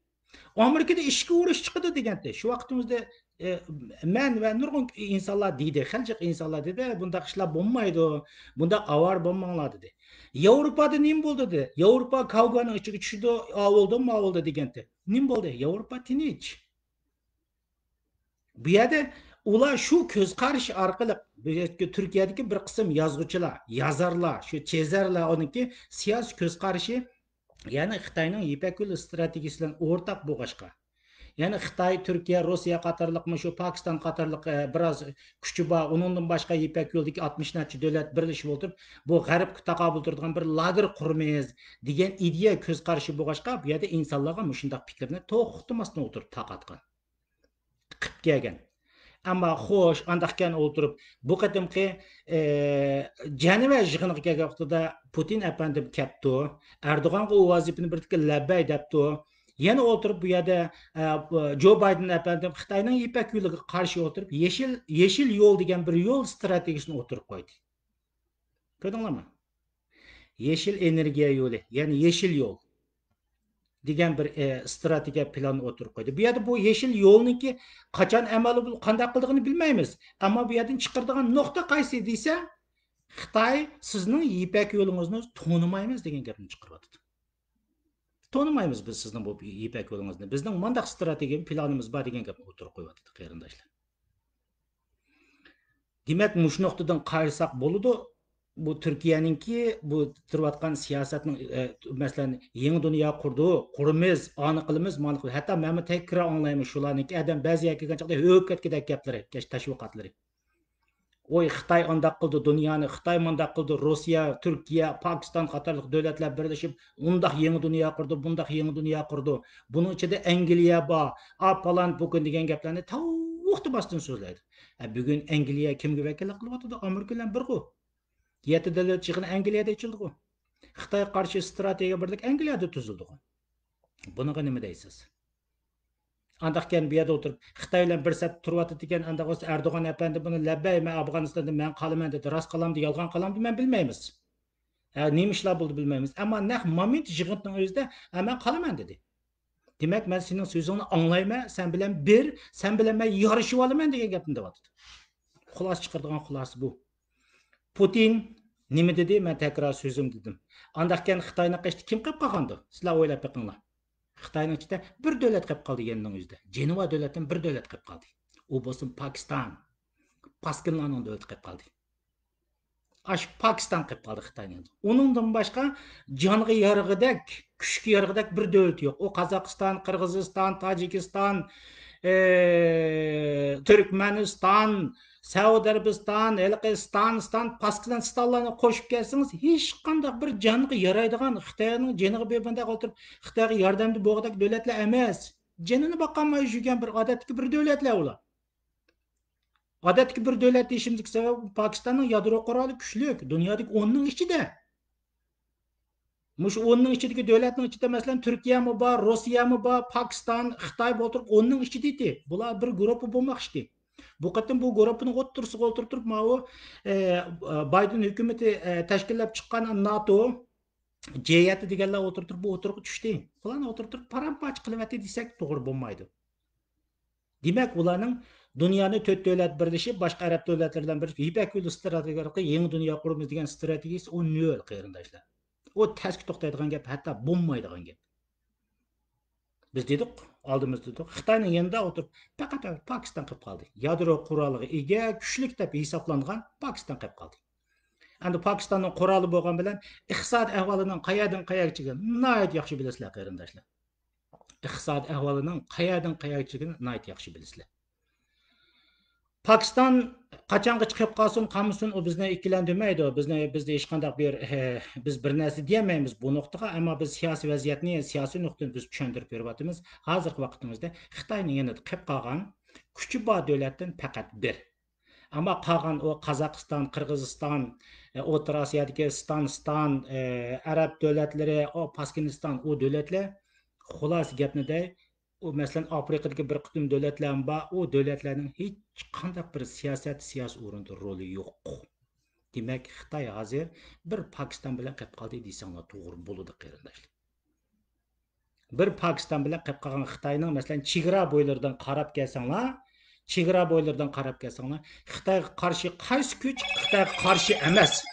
ئامېرىكىدا ئىچكى ئۇرۇش چىقىدۇ دېگەنتى. شۇ ۋاقتىمىزدا، ئە، مەن ۋە نۇرغۇن ئىنسانلار دېدى، خېلى جىق ئىنسانلار دېدى، بۇنداق ئىشلار بولمايدۇ، بۇنداق ئاۋارە بولماڭلار دېدى. ياۋروپادا نېمە بولدى دېدى. ياۋروپا كاۋگانىڭ ئىچىگە چۈشىدۇ، ئاۋۇلدۇ، ماۋۇلدۇ دېگەنتى. نېمە بولدى؟ ياۋروپا تىنچ. بۇ يەردە ئۇلار شۇ كۆز قارىشى ئارقىلىق، بۇ يەردىكى تۈركىيەدىكى بىر قىسىم يازغۇچىلار، يازارلار، شۇ چېزەرلەر ئۇنىڭكى سىياسىي كۆز قارىشى، يەنى خىتاينىڭ يىپەك يولى ئىستراتېگىيىسى بىلەن ئورتاق بولغاچقا، يەنى خىتاي، تۈركىيە، روسىيە قاتارلىق، مۇشۇ پاكىستان قاتارلىق، ئە، بىراز كۈچى بار، ئۇنىڭدىن باشقا يىپەك يولىدىكى ئاتمىش نەچچە دۆلەت بىرلىشىپ ئولتۇرۇپ، بۇ غەربكە تاقابىل تۇرىدىغان بىر لاگېر قۇرىمىز دېگەن ئىدىيە كۆز قارىشى بولغاچقا، بۇ يەردە ئىنسانلارغا مۇشۇنداق پىكىرنى توختىماستىن ئولتۇرۇپ تارقاتقان. قىپ كەلگەن. ئەمما خوش، ئانداقكەن ئولتۇرۇپ، بۇ قېتىمقى، ئى، جەنۋە يىغىنىغا كەلگەن ۋاقتىدا پۇتىن ئەپەندىم كەپتۇ. ئەردوغانغا ئۇ ۋەزىپىنى بېرىپتىكەن، لەببەي دەپتۇ. يەنە ئولتۇرۇپ بۇ يەردە، ئە، جو بايدېن ئەپەندىم خىتاينىڭ يىپەك يولىغا قارشى ئولتۇرۇپ، يېشىل، يېشىل يول دېگەن بىر يول ئىستراتېگىيىسىنى ئوتتۇرىغا قويدى. كۆردۈڭلارمۇ؟ يېشىل ئېنېرگىيە يولى، يەنى يېشىل يول دېگەن بىر، ئى، ئىستراتېگىيە پىلانى ئوتتۇرىغا قويدى. بۇ يەردە بۇ يېشىل يولنىڭكى قاچان ئەمەلىي بولۇپ قانداق قىلىدىغىنى بىلمەيمىز. ئەمما بۇ يەردىن چىقىرىدىغان نۇقتا قايسى دېسە، خىتاي سىزنىڭ يىپەك يولىڭىزنى تونۇمايمىز دېگەن گەپنى چىقىرىۋاتىدۇ. تونۇمايمىز بىز سىزنىڭ بۇ يىپەك يولىڭىزنى. بىزنىڭ مانداق ئىستراتېگىيە پىلانىمىز بار دېگەن گەپنى ئوتتۇرىغا قويۇۋاتىدۇ، قېرىنداشلار. دېمەك، مۇشۇ نۇقتىدىن قارىساق بولىدۇ، بۇ تۈركىيەنىڭكى بۇ تۇرۇۋاتقان سىياسەتنىڭ، ئە، مەسىلەن، يېڭى دۇنيا قۇردۇق، قۇرىمىز، ئانى قىلىمىز، مانى قىلىمىز. ھەتتا مەنمۇ تەكرار ئاڭلايمەن شۇلارنىڭكى، ئادەم بەزى يەرگە كەلگەن چاغدا ھۆكۈپ كېتىدىغان گەپلىرى، تەشۋىقاتلىرى. ۋوي، خىتاي ئانداق قىلدى دۇنيانى، خىتاي مانداق قىلدى، روسىيە، تۈركىيە، پاكىستان قاتارلىق دۆلەتلەر بىرلىشىپ، ئۇنداق يېڭى دۇنيا قۇردى، بۇنداق يېڭى دۇنيا قۇردى. بۇنىڭ ئىچىدە ئەنگلىيە بار، ئا، پالان، پۇكۇن دېگەن گەپلەرنى توختىماستىن سۆزلەيدۇ. ئە، بۈگۈن ئەنگلىيە كىمگە ۋەكىللىك قىلىۋاتىدۇ؟ ئامېرىكا بىلەن بىرغۇ. يەتتە دۆلەت يىغىنى ئەنگلىيەدە ئېچىلدىغۇ. خىتايغا قارشى ئىستراتېگىيە بىرلىك ئەنگلىيەدە تۈزۈلدىغۇ. بۇنىڭغا نېمە دەيسىز؟ ئانداقكەن بۇ يەردە ئولتۇرۇپ، خىتاي بىلەن بىر سەپتە تۇرۇۋاتىدىكەن، ئانداق بولسا ئەردوغان ئەپەندى بۇنى لەببەي، مەن ئافغانىستاندىن مەن قالىمەن دېدى. راست قالامدۇ، يالغان قالامدۇ، مەن بىلمەيمىز. ھە، نېمە ئىشلار بولدى بىلمەيمىز. ئەمما نەق مومېنت يىغىننىڭ ئۆزىدە، ھە، مەن قالىمەن دېدى. دېمەك، مەن سېنىڭ سۆزۈڭنى ئاڭلايمەن، سەن بىلەن بىر، سەن بىلەن مەن يارىشىۋالىمەن دېگەن گەپنى دەۋاتىدۇ. خۇلاسە چىقىرىدىغان خۇلاسە بۇ. پۇتىن، نېمە دېدى؟ مەن تەكرار سۆزۈم دېدىم. ئانداقكەن خىتاينىڭ قېشىدا كىم قېلىپ قالغاندۇ؟ سىلەر ئويلاپ بېقىڭلار. خىتاينىڭ ئىچىدە بىر دۆلەت قېلىپ قالدى يەننىڭ ئۆزىدە. جېنىۋا دۆلەتتىن بىر دۆلەت قېلىپ قالدى. ئۇ بولسا پاكىستان. پاسكىنلارنىڭ دۆلىتى قېلىپ قالدى. ئاشۇ پاكىستان قېلىپ قالدى خىتاينىڭ. ئۇنىڭدىن باشقا جانغا يارىغۇدەك، كۈچكە يارىغۇدەك بىر دۆلىتى يوق. ئۇ قازاقىستان، قىرغىزىستان، تاجىكىستان، ئى، تۈركمەنىستان، سەئۇدى ئەرەبىستان، ھېلىقى ستان، ستان، پاسكىلانىستانلارنى قوشۇپ كەلسىڭىز، ھېچقانداق بىر جانغا يارايدىغان، خىتاينىڭ جېنىغا بىر بۇنداق ئولتۇرۇپ، خىتايغا ياردەمدە بولغۇدەك دۆلەتلەر ئەمەس. جېنىنى باقالماي يۈرگەن بىر ئادەتتىكى بىر دۆلەتلەر ئۇلار. ئادەتتىكى بىر دۆلەت دېيىشىمىزدىكى سەۋەب، پاكىستاننىڭ يادرو قورالى كۈچلۈك، دۇنيادىكى ئوننىڭ ئىچىدە. مۇشۇ ئوننىڭ ئىچىدىكى دۆلەتنىڭ ئىچىدە، مەسىلەن، تۈركىيەمۇ بار، روسىيەمۇ بار، پاكىستان، خىتاي بولتۇرۇپ ئوننىڭ ئىچىدە ئىدى. بۇلار بىر گۇرۇپپا بولماقچى ئىدى. بۇ قېتىم بۇ گۇرۇپپىنىڭ ئوتتۇرىسىغا ئولتۇرتۇپ، ماۋۇ، ئە، بايدېن ھۆكۈمىتى، ئە، تەشكىللەپ چىققان ناتو، جې يەتتە دېگەنلەر ئولتۇرتۇپ، بۇ ئوتتۇرىغا چۈشتى. بۇلارنى ئولتۇرتۇپ، پارام-پارچە قىلىۋەتتى دېسەك توغرا بولمايدۇ. دېمەك، ئۇلارنىڭ دۇنيانى تۆت دۆلەت بىرلىشىپ، باشقا ئەرەب دۆلەتلىرى بىلەن بىرلىشىپ، يىپەك يولى ئىستراتېگىيە ئارقىلىق يېڭى دۇنيا قۇرىمىز دېگەن ئىستراتېگىيىسى، ئۇ نۆل، قېرىنداشلار. ئۇ تەسكە توختايدىغان گەپ، ھەتتا بولمايدىغان گەپ. بىز دېدۇق، ئالدىمىزدا دېدۇق، خىتاينىڭ يېنىدا ئولتۇرۇپ، پەقەت پاكىستان قېلىپ قالدى. يادرو قورالىغا ئىگە، كۈچلۈك دەپ ھېسابلانغان پاكىستان قېلىپ قالدى. ئەمدى پاكىستاننىڭ قورالى بولغان بىلەن ئىقتىساد ئەھۋالىنىڭ قەيەردىن قەيەرگىچىلىكىنى ناھايىتى ياخشى بىلىسىلەر، قېرىنداشلار. ئىقتىساد ئەھۋالىنىڭ قەيەردىن قەيەرگىچىلىكىنى ناھايىتى ياخشى بىلىسىلەر. پاكىستان قاچانغىچە قېلىپ قالسۇن، قالمىسۇن، ئۇ بىزنى ئىككىلەندۈرمەيدۇ. بىزنى، بىزدە ھېچقانداق بىر، ئە، بىز بىر نەرسە دېيەلمەيمىز بۇ نۇقتىغا، ئەمما بىز سىياسىي ۋەزىيەتنى، سىياسىي نۇقتىنى بىز چۈشەندۈرۈپ بېرىۋاتىمىز. ھازىرقى ۋاقتىمىزدا خىتاينىڭ يېنىدا قېلىپ قالغان كۈچى بار دۆلەتتىن پەقەت بىر. ئەمما قالغان ئۇ قازاقىستان، قىرغىزىستان، ئە، ئوتتۇرا ئاسىيادىكى ستان، ستان، ئە، ئەرەب دۆلەتلىرى، ئۇ پاسكىنىستان، ئۇ دۆلەتلەر، خۇلاسە گەپنى دەي، ئۇ، مەسىلەن، ئافرىقىدىكى بىر قېتىم دۆلەتلەرمۇ بار، ئۇ دۆلەتلەرنىڭ ھېچقانداق بىر سىياسەت، سىياسىي ئورۇندا رولى يوق. دېمەك، خىتاي ھازىر بىر پاكىستان بىلەن قېلىپ قالدى دېسەڭلار توغرا بولىدۇ، قېرىنداشلار. بىر پاكىستان بىلەن قېلىپ قالغان خىتاينىڭ، مەسىلەن، چېگرا بويلىرىدىن قاراپ كەلسەڭلار، چېگرا بويلىرىدىن قاراپ كەلسەڭلار، خىتايغا قارشى قايسى كۈچ خىتايغا قارشى ئەمەس؟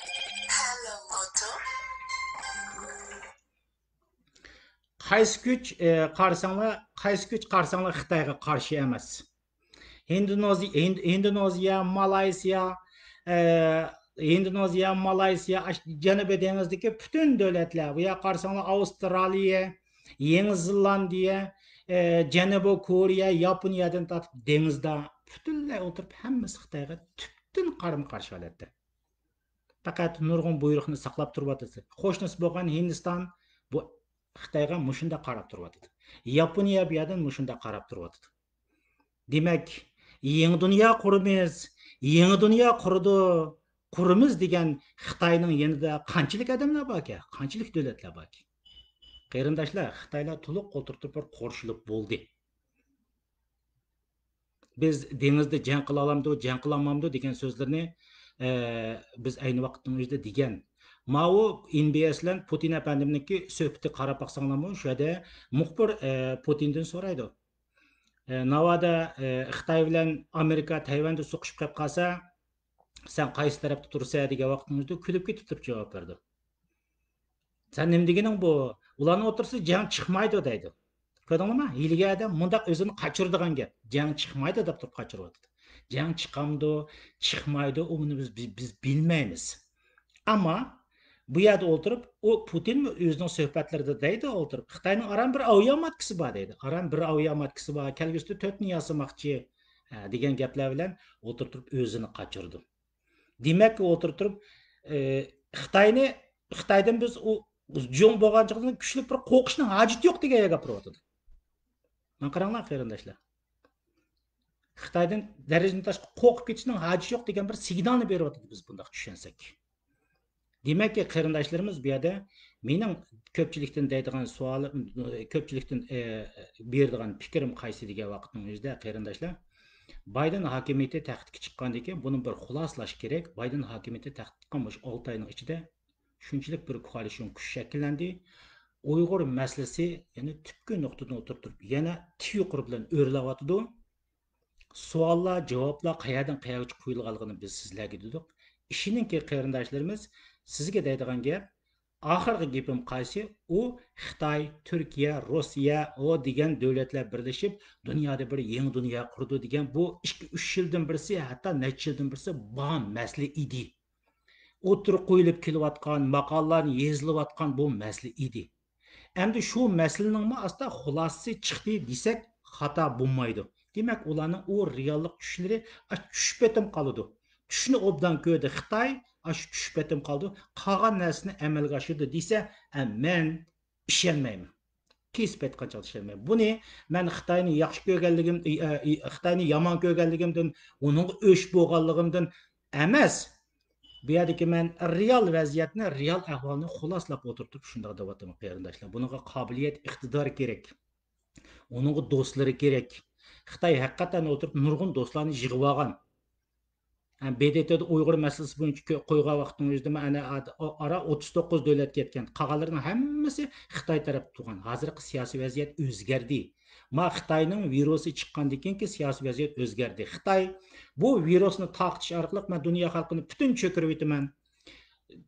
قايسى كۈچ، ئە، قارىساڭلار، قايسى كۈچ قارىساڭلار خىتايغا قارشى ئەمەس؟ ھىندونېزىيە، ھىند-، ھىندونېزىيە، مالايسىيا، ئە، ھىندونېزىيە، مالايسىيا، ئاش-، جەنۇبىي دېڭىزدىكى پۈتۈن دۆلەتلەر، بۇ يەرگە قارىساڭلار، ئاۋسترالىيە، يېڭى زېلاندىيە، ئە، جەنۇبىي كورېيە، ياپونىيەدىن تارتىپ دېڭىزدا پۈتۈنلەي ئولتۇرۇپ، ھەممىسى خىتايغا تۈپتىن قارىمۇ قارشى ھالەتتە. پەقەت نۇرغۇن بۇيرۇقنى ساقلاپ تۇرۇۋاتىدۇ. قوشنىسى بولغان ھىندىستان بۇ خىتايغا مۇشۇنداق قاراپ تۇرۇۋاتىدۇ. ياپونىيە بۇ يەردىن مۇشۇنداق قاراپ تۇرۇۋاتىدۇ. دېمەك، يېڭى دۇنيا قۇرىمىز، يېڭى دۇنيا قۇرىدۇ، قۇرىمىز دېگەن خىتاينىڭ يېنىدا قانچىلىك ئادەملەر باركەن، قانچىلىك دۆلەتلەر باركەن؟ قېرىنداشلار، خىتايلار تولۇق ئولتۇرتۇپ بىر قورشىلىپ بولدى. بىز دېڭىزدا جەڭ قىلالامدۇ، جەڭ قىلالمامدۇ دېگەن سۆزلىرىنى، ئە، بىز ئەينى ۋاقىتنىڭ ئۆزىدە دېگەن. ماۋۇ ئېن بى ئېس بىلەن پۇتىن ئەپەندىمنىڭكى سۆھبىتى قاراپ باقساڭلارمۇ، شۇ يەردە مۇخبىر، ئە، پۇتىندىن سورايدۇ. ئە، ناۋادا، ئە، خىتاي بىلەن ئامېرىكا تەيۋەندە سوقۇشۇپ قېلىپ قالسا، سەن قايسى تەرەپتە تۇرىسەن دېگەن ۋاقتىمىزدا كۈلۈپ كېتىپ تۇرۇپ جاۋاب بەردى. سەن نېمە دېگىنىڭ بۇ؟ ئۇلارنىڭ ئوتتۇرىسىدا جەڭ چىقمايدۇ دەيدۇ. كۆردۈڭلارمۇ؟ ھىيلىگەر ئادەم مۇنداق ئۆزىنى قاچۇرىدىغان گەپ. جەڭ چىقمايدۇ دەپ تۇرۇپ قاچۇرۇۋاتىدۇ. جەڭ چىقامدۇ، چىقمايدۇ، ئۇنى بىز، بىز، بىز بىلمەيمىز. ئەمما بۇ يەردە ئولتۇرۇپ، ئۇ پۇتىنمۇ ئۆزىنىڭ سۆھبەتلىرىدە دەيدۇ، ئولتۇرۇپ، خىتاينىڭ ئاران بىر ئاۋىئاماتكىسى بار دەيدۇ. ئاران بىر ئاۋىئاماتكىسى بار، كەلگۈسىدە تۆتنى ياسىماقچى، ھە، دېگەن گەپلەر بىلەن ئولتۇرۇپ تۇرۇپ ئۆزىنى قاچۇرىدۇ. دېمەك، ئولتۇرۇپ تۇرۇپ، ئى، خىتاينى، خىتايدىن بىز ئۇ جۇڭ بولغانچىغىدىن كۈچلۈك بىر قورقۇشنىڭ ھاجىتى يوق دېگەن يەرگە ئاپىرىۋاتىدۇ. مانا قاراڭلار، قېرىنداشلار. خىتايدىن دەرىجىدىن تاشقىرى قورقۇپ كېتىشنىڭ ھاجىتى يوق دېگەن بىر سىگنالنى بېرىۋاتىدۇ، بىز بۇنداق چۈشەنسەك. دېمەككى، قېرىنداشلىرىمىز بۇ يەردە مېنىڭ كۆپچىلىكتىن دەيدىغان سوئالىم، كۆپچىلىكتىن، ئە، بېرىدىغان پىكرىم قايسى دېگەن ۋاقىتنىڭ ئۆزىدە، قېرىنداشلار، بايدېن ھاكىمىيىتى تەختكە چىققاندىن كېيىن بۇنى بىر خۇلاسىلاشقا كېرەك. بايدېن ھاكىمىيىتى تەختكە چىققان مۇشۇ ئالتە ئاينىڭ ئىچىدە شۇنچىلىك بىر كوئالىتسىيون كۈچ شەكىللەندى. ئۇيغۇر مەسىلىسى، يەنى تۈپكى نۇقتىدىن ئولتۇرتۇپ، يەنە تىك يۇقىرى بىلەن ئۆرلەۋاتىدۇ. سوئاللار، جاۋابلار قەيەردىن قەيەرگىچە قويۇلغانلىقىنى بىز سىزلەرگە دېدۇق. ئىشىنىڭكى، قېرىنداشلىرىمىز، سىزگە دەيدىغان گەپ، ئاخىرقى گېپىم قايسى؟ ئۇ خىتاي، تۈركىيە، روسىيە، ئۇ دېگەن دۆلەتلەر بىرلىشىپ، دۇنيادا بىر يېڭى دۇنيا قۇرىدۇ دېگەن بۇ ئىككى، ئۈچ يىلدىن بىرسى، ھەتتا نەچچە يىلدىن بىرسى بار مەسىلە ئىدى. ئوتتۇرىغا قويۇلۇپ كېلىۋاتقان، ماقالىلەرنى يېزىلىۋاتقان بۇ مەسىلە ئىدى. ئەمدى شۇ مەسىلىنىڭمۇ ئاستا خۇلاسىسى چىقتى دېسەك خاتا بولمايدۇ. دېمەك، ئۇلارنىڭ ئۇ رېئاللىق چۈشلىرى ئاشۇ چۈش پېتىم قالىدۇ. چۈشنى ئوبدان كۆردى خىتاي، ئاشۇ چۈش پېتىم قالىدۇ. قالغان نەرسىنى ئەمەلگە ئاشۇرىدۇ دېسە، ئە، مەن ئىشەنمەيمەن. كېسىپ ئېيتقان چاغدا ئىشەنمەيمەن. بۇنى مەن خىتاينى ياخشى كۆرگەنلىكىم، ئى، ئە، ئى، خىتاينى يامان كۆرگەنلىكىمدىن، ئۇنىڭغا ئۆچ بولغانلىقىمدىن ئەمەس. بۇ يەردىكى مەن رېئال ۋەزىيەتنى، رېئال ئەھۋالنى خۇلاسىلاپ ئولتۇرۇپ شۇنداق دەۋاتىمەن، قېرىنداشلار. بۇنىڭغا قابىلىيەت، ئىقتىدار كېرەك. ئۇنىڭغا دوستلىرى كېرەك. خىتاي ھەقىقەتەن ئولتۇرۇپ نۇرغۇن دوستلارنى يىغىۋالغان. ھە، ب د ت دا ئۇيغۇر مەسىلىسى بويىچە كۆ-، قويغان ۋاقتىنىڭ ئۆزىدە مەن ئەنە ئا-، ئارا ئوتتۇز توققۇز دۆلەتكە يەتكەن. قالغانلىرىنىڭ ھەممىسى خىتاي تەرەپتە تۇرغان. ھازىرقى سىياسىي ۋەزىيەت ئۆزگەردى. ما خىتاينىڭ ۋىرۇسى چىققاندىن كېيىنكى سىياسىي ۋەزىيەت ئۆزگەردى. خىتاي بۇ ۋىرۇسنى تارقىتىش ئارقىلىق مەن دۇنيا خەلقىنى پۈتۈن چۆكۈرۈۋېتىمەن.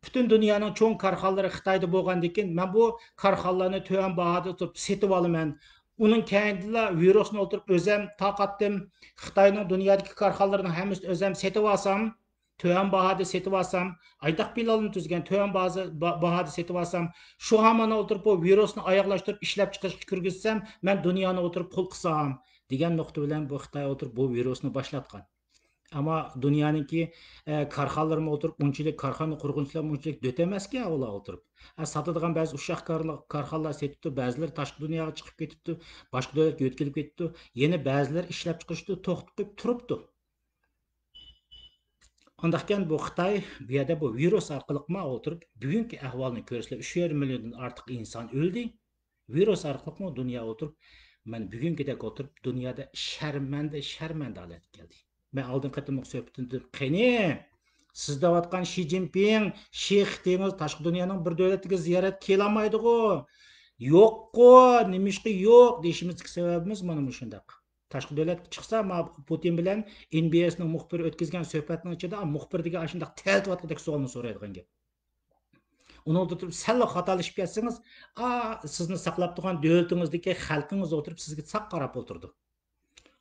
پۈتۈن دۇنيانىڭ چوڭ كارخانىلىرى خىتايدا بولغاندىن كېيىن، مەن بۇ كارخانىلارنى تۆۋەن باھادا تۇرۇپ سېتىۋالىمەن. ئۇنىڭ كەينىدىلا ۋىرۇسنى ئولتۇرۇپ ئۆزەم تارقاتتىم. خىتاينىڭ دۇنيادىكى كارخانىلىرىنىڭ ھەممىسىنى ئۆزەم سېتىۋالسام، تۆۋەن باھادا سېتىۋالسام، ئايداق پىلاننى تۈزگەن، تۆۋەن بازا-، با-، باھادا سېتىۋالسام، شۇ ھامان ئولتۇرۇپ بۇ ۋىرۇسنى ئاياغلاشتۇرۇپ ئىشلەپچىقىرىشقا كىرگۈزسەم، مەن دۇنيانى ئولتۇرۇپ قۇل قىلسام، دېگەن نۇقتا بىلەن بۇ خىتاي ئولتۇرۇپ بۇ ۋىرۇسنى باشلاتقان. ئەمما دۇنيانىڭكى، ئە، كارخانىلىرىمۇ ئولتۇرۇپ ئۇنچىلىك، كارخانا قۇرغۇچىلار ئۇنچىلىك دۆت ئەمەسكەن ئۇلار ئولتۇرۇپ. ئە، ساتىدىغان بەزى ئۇششاق كارلا-، كارخانىلار سېتىپتۇ، بەزىلىرى تاشقى دۇنياغا چىقىپ كېتىپتۇ، باشقا دۆلەتكە يۆتكىلىپ كېتىپتۇ، يەنە بەزىلىرى ئىشلەپچىقىرىشتا توختىتىپ تۇرۇپتۇ. ئانداقكەن بۇ خىتاي بۇ يەردە بۇ ۋىرۇس ئارقىلىقما ئولتۇرۇپ بۈگۈنكى ئەھۋالنى كۆرسىلە، ئۈچ يېرىم مىليوندىن ئارتۇق ئىنسان ئۆلدى. ۋىرۇس ئارقىلىقمۇ دۇنيا ئولتۇرۇپ، مەن بۈگۈنكىدەك ئولتۇرۇپ دۇنيادا شەرمەندە، شەرمەندە ھالەتكە كەلدى. مەن ئالدىنقى قېتىملىق سۆھبىتىمدە، قېنى، سىز دەۋاتقان شى جىنپىڭ، شى خىتىڭىز تاشقى دۇنيانىڭ بىر دۆلىتىگە زىيارەت قىلالمايدىغۇ؟ يوققۇ، نېمىشقا يوق دېيىشىمىزدىكى سەۋەبىمىز مانا مۇشۇنداق. تاشقى دۆلەتكە چىقسا، ما پۇتىن بىلەن ئېن بى ئېس نىڭ مۇخبىرى ئۆتكۈزگەن سۆھبەتنىڭ ئىچىدە، مۇخبىر دېگەن ئاشۇنداق تەلتىۋاتقۇدەك سوئالنى سورايدىغان گەپ. ئۇنىڭدا تۇرۇپ سەللا خاتالىشىپ كەتسىڭىز، ئا، سىزنى ساقلاپ تۇرغان دۆلىتىڭىزدىكى خەلقىڭىز ئولتۇرۇپ سىزگە ساق قاراپ ئولتۇرىدۇ.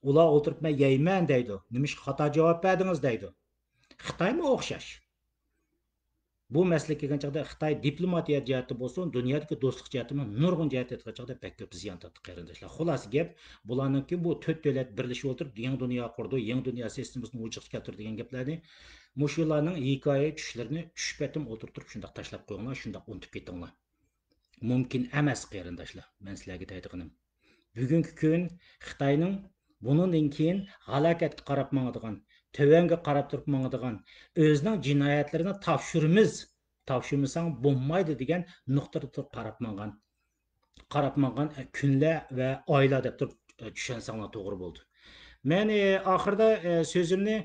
ئۇلار ئولتۇرۇپ مەن يەيمەن دەيدۇ. نېمىشقا خاتا جاۋاب بەردىڭىز دەيدۇ. خىتايمۇ ئوخشاش. بۇ مەسىلىگە كەلگەن چاغدا خىتاي دىپلوماتىيە جەھەتتە بولسۇن، دۇنيادىكى دوستلۇق جەھەتتىمۇ نۇرغۇن جەھەتتە ئېيتقان چاغدا بەك كۆپ زىيان تارتتى، قېرىنداشلار. خۇلاسە گەپ، بۇلارنىڭكى بۇ تۆت دۆلەت بىرلىشىپ ئولتۇرۇپ يېڭى دۇنيا قۇرىدۇ، يېڭى دۇنيا سىستېمىسىنى ۋۇجۇدقا كەلتۈردى دېگەن گەپلەرنى، مۇشۇلارنىڭ ھېكايە چۈشلىرىنى چۈش پېتىم ئولتۇرۇپ تۇرۇپ شۇنداق تاشلاپ قويۇڭلار، شۇنداق ئۇنتۇپ كېتىڭلار. مۇمكىن ئەمەس، قېرىنداشلار، مەن سىلەرگە دەيدىغىنىم. بۈگۈنكى كۈن خىتاينىڭ بۇنىڭدىن كېيىن ھالاكەتكە قاراپ ماڭىدىغان، تۆۋەنگە قاراپ تۇرۇپ ماڭىدىغان، ئۆزىنىڭ جىنايەتلىرىنى تاپشۇرىمىز، تاپشۇرمىساڭ بولمايدۇ دېگەن نۇقتىدا تۇرۇپ قاراپ ماڭغان، قاراپ ماڭغان كۈنلەر ۋە ئايلار دەپ تۇرۇپ چۈشەنسەڭلار توغرا بولىدۇ. مەن، ئى، ئاخىرىدا، ئى، سۆزۈمنى،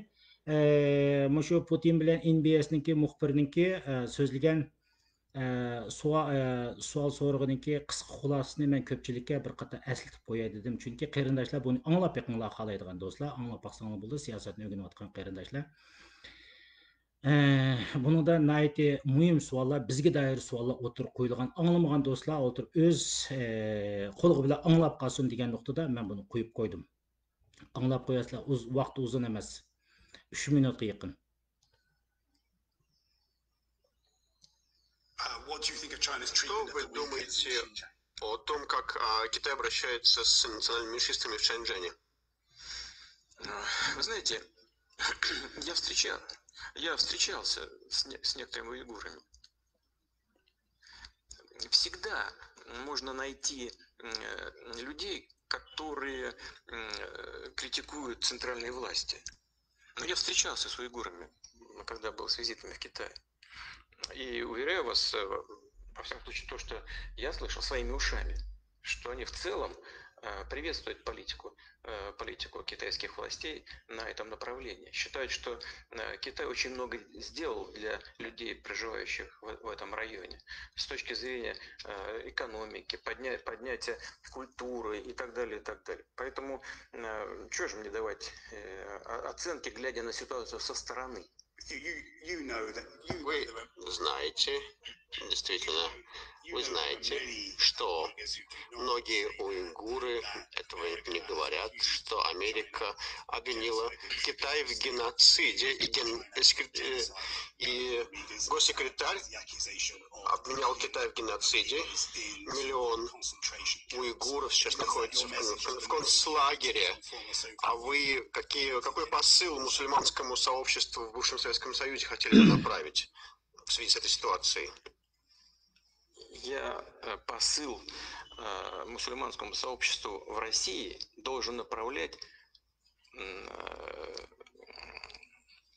ئى، مۇشۇ پۇتىن بىلەن ئېن بى ئېس نىڭكى مۇخبىرىنىڭكى، ئى، سۆزلىگەن ئە، سوئا-، ئە، سوئال سورىغىنىڭكى قىسقا خۇلاسىسىنى مەن كۆپچىلىككە بىر قېتىم ئەسلىتىپ قوياي دېدىم. چۈنكى قېرىنداشلار بۇنى ئاڭلاپ بېقىڭلار، خالايدىغان دوستلار، ئاڭلاپ باقساڭلار بولىدۇ، سىياسەتنى ئۆگىنىۋاتقان قېرىنداشلار. ئە، بۇنىڭدا ناھايىتى مۇھىم سوئاللار، بىزگە دائىر سوئاللار ئوتتۇرىغا قويۇلغان. ئاڭلىمىغان دوستلار ئولتۇرۇپ ئۆز، ئە، قۇلىقى بىلەن ئاڭلاپ قالسۇن دېگەن نۇقتىدا مەن بۇنى قويۇپ قويدۇم. ئاڭلاپ قوياسىلەر، ئۇز-، ۋاقىت ئۇزۇن ئەمەس. ئۈچ مىنۇتقا يېقىن. Что вы думаете о том, как а, Китай обращается с национальными меньшинствами в Шэньчжэне? А, Вы знаете, я встречал, я встречался с, не- с некоторыми уйгурами. Всегда можно найти м, людей, которые м, критикуют центральные власти. Но я встречался с уйгурами, м, когда был с визитами в Китае. И уверяю вас, э, во всяком случае, то, что я слышал своими ушами, что они в целом э, приветствуют политику, э, политику китайских властей на этом направлении. Считают, что э, Китай очень много сделал для людей, проживающих в, в этом районе, с точки зрения э, экономики, подня- поднятия культуры и так далее, и так далее. Поэтому э, чего же мне давать э, о- оценки, глядя на ситуацию со стороны? Вы знаете, действительно, вы знаете, что многие уйгуры этого не говорят, что Америка обвинила Китай в геноциде, и, ген- и секрет- э, и госсекретарь обвинял Китай в геноциде. Миллион уйгуров сейчас находится в, в концлагере. А вы какие, какой посыл мусульманскому сообществу в бывшем Советском Союзе хотели бы направить в связи с этой ситуацией? Я э, посыл э, мусульманскому сообществу в России должен направлять м, э,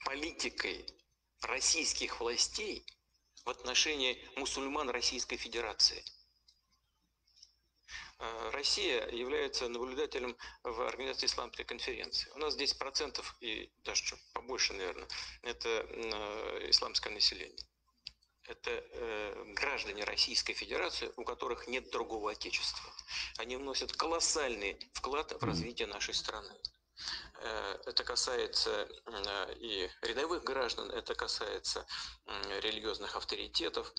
политикой российских властей в отношении мусульман Российской Федерации. Э, Россия является наблюдателем в Организации Исламской конференции. У нас десять процентов и даже чуть побольше, наверное, это м, э, исламское население. Это э, граждане Российской Федерации, у которых нет другого отечества. Они вносят колоссальный вклад в развитие нашей страны. Э, Это касается м, э, и рядовых граждан, это касается м, религиозных авторитетов.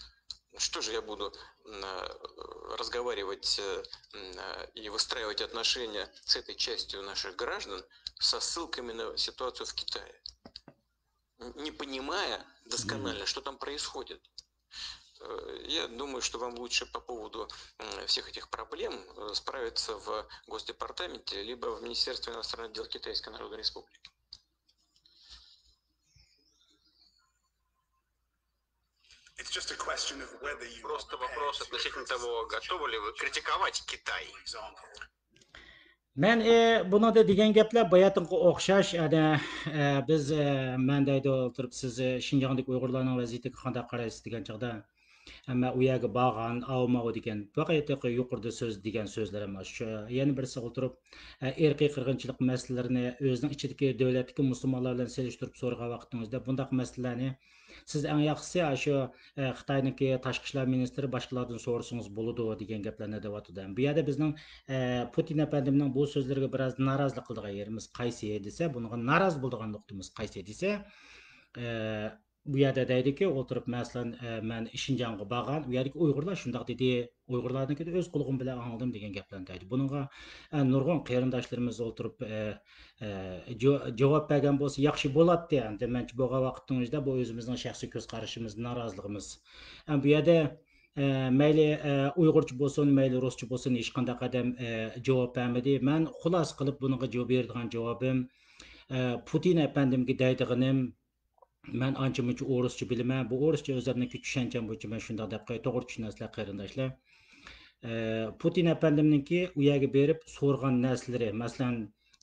Что же я буду м, э, разговаривать э, м, э, и выстраивать отношения с этой частью наших граждан со ссылками на ситуацию в Китае, н- не понимая досконально, что там происходит? Э, Я думаю, что вам лучше по поводу м, всех этих проблем э, справиться в Госдепартаменте либо в Министерстве иностранных дел Китайской Народной Республики. It's just a question of whether you Просто вопрос относительно того, готовы ли вы критиковать Китай. for example. مەن ئى، بۇنىڭدا دېگەن گەپلەر باياتىنقىغا ئوخشاش. ئەنە، ئە، بىز، ئە، مەن دەيدۇ ئولتۇرۇپ، سىز ئى، شىنجاڭدىكى ئۇيغۇرلارنىڭ ۋەزىيىتىگە قانداق قارايسىز دېگەن چاغدا، ئەمما ئۇ يەرگە بارغان، ئاۋۇ ماۋۇ دېگەن، پەقەت يۇقىرىدا سۆز دېگەن سۆزلىرىم شۇ. يەنە بىرسى ئولتۇرۇپ، ئە، ئىرقىي قىرغىنچىلىق مەسىلىلىرىنى ئۆزىنىڭ ئىچىدىكى دۆلەتتىكى مۇسۇلمانلار بىلەن سېلىشتۇرۇپ سورىغان ۋاقتىڭىزدا، بۇنداق مەسىلىلەرنى سىز ئەڭ ياخشىسى ئاشۇ، ئە، خىتاينىڭكى تاشقى ئىشلار مىنىستىرى باشقىلاردىن سورىسىڭىز بولىدۇ دېگەن گەپلەرنى دەۋاتىدۇ. بۇ يەردە بىزنىڭ، ئە، پۇتىن ئەپەندىمنىڭ بۇ سۆزلىرىگە بىراز نارازىلىق قىلىدىغان يېرىمىز قايسى دېسە، بۇنىڭغا نارازى بولىدىغان نۇقتىمىز قايسى دېسە، ئە، بۇ يەردە دەيدۇكى، ئولتۇرۇپ، مەسىلەن، ئە، مەن شىنجاڭغا بارغان، ئۇ يەردىكى ئۇيغۇرلار شۇنداق دېدى، ئۇيغۇرلاردىن كېلىپ ئۆز قۇلىقىم بىلەن ئاڭلىدىم دېگەن گەپلەرنى دەيدۇ. بۇنىڭغا، ئە، نۇرغۇن قېرىنداشلىرىمىز ئولتۇرۇپ، ئە، ئە، جو-، جاۋاب بەرگەن بولسا ياخشى بولاتتى. ئەمدى مەنچە بولغان ۋاقىتنىڭ ئۆزىدە بۇ ئۆزىمىزنىڭ شەخسىي كۆز قارىشىمىز، نارازىلىقىمىز. ئە، بۇ يەردە، ئە، مەيلى، ئە، ئۇيغۇرچە بولسۇن، مەيلى رۇسچە بولسۇن، ھېچقانداق ئادەم، ئە، جاۋاب بەرمىدى. مەن خۇلاسە قىلىپ بۇنىڭغا جاۋاب بېرىدىغان جاۋابىم، ئە، پۇتىن ئەپەندىمگە دەيدىغىنىم، مەن ئانچە مۇنچە ئورۇسچە بىلىمەن. بۇ ئورۇسچە ئۆزۈمنىڭكى چۈشەنچەم بويىچە مەن شۇنداق دەپ قوياي. توغرا چۈشىنەسىلەر، قېرىنداشلار. ئە، پۇتىن ئەپەندىمنىڭكى ئۇ يەرگە بېرىپ سورىغان نەرسىلىرى، مەسىلەن،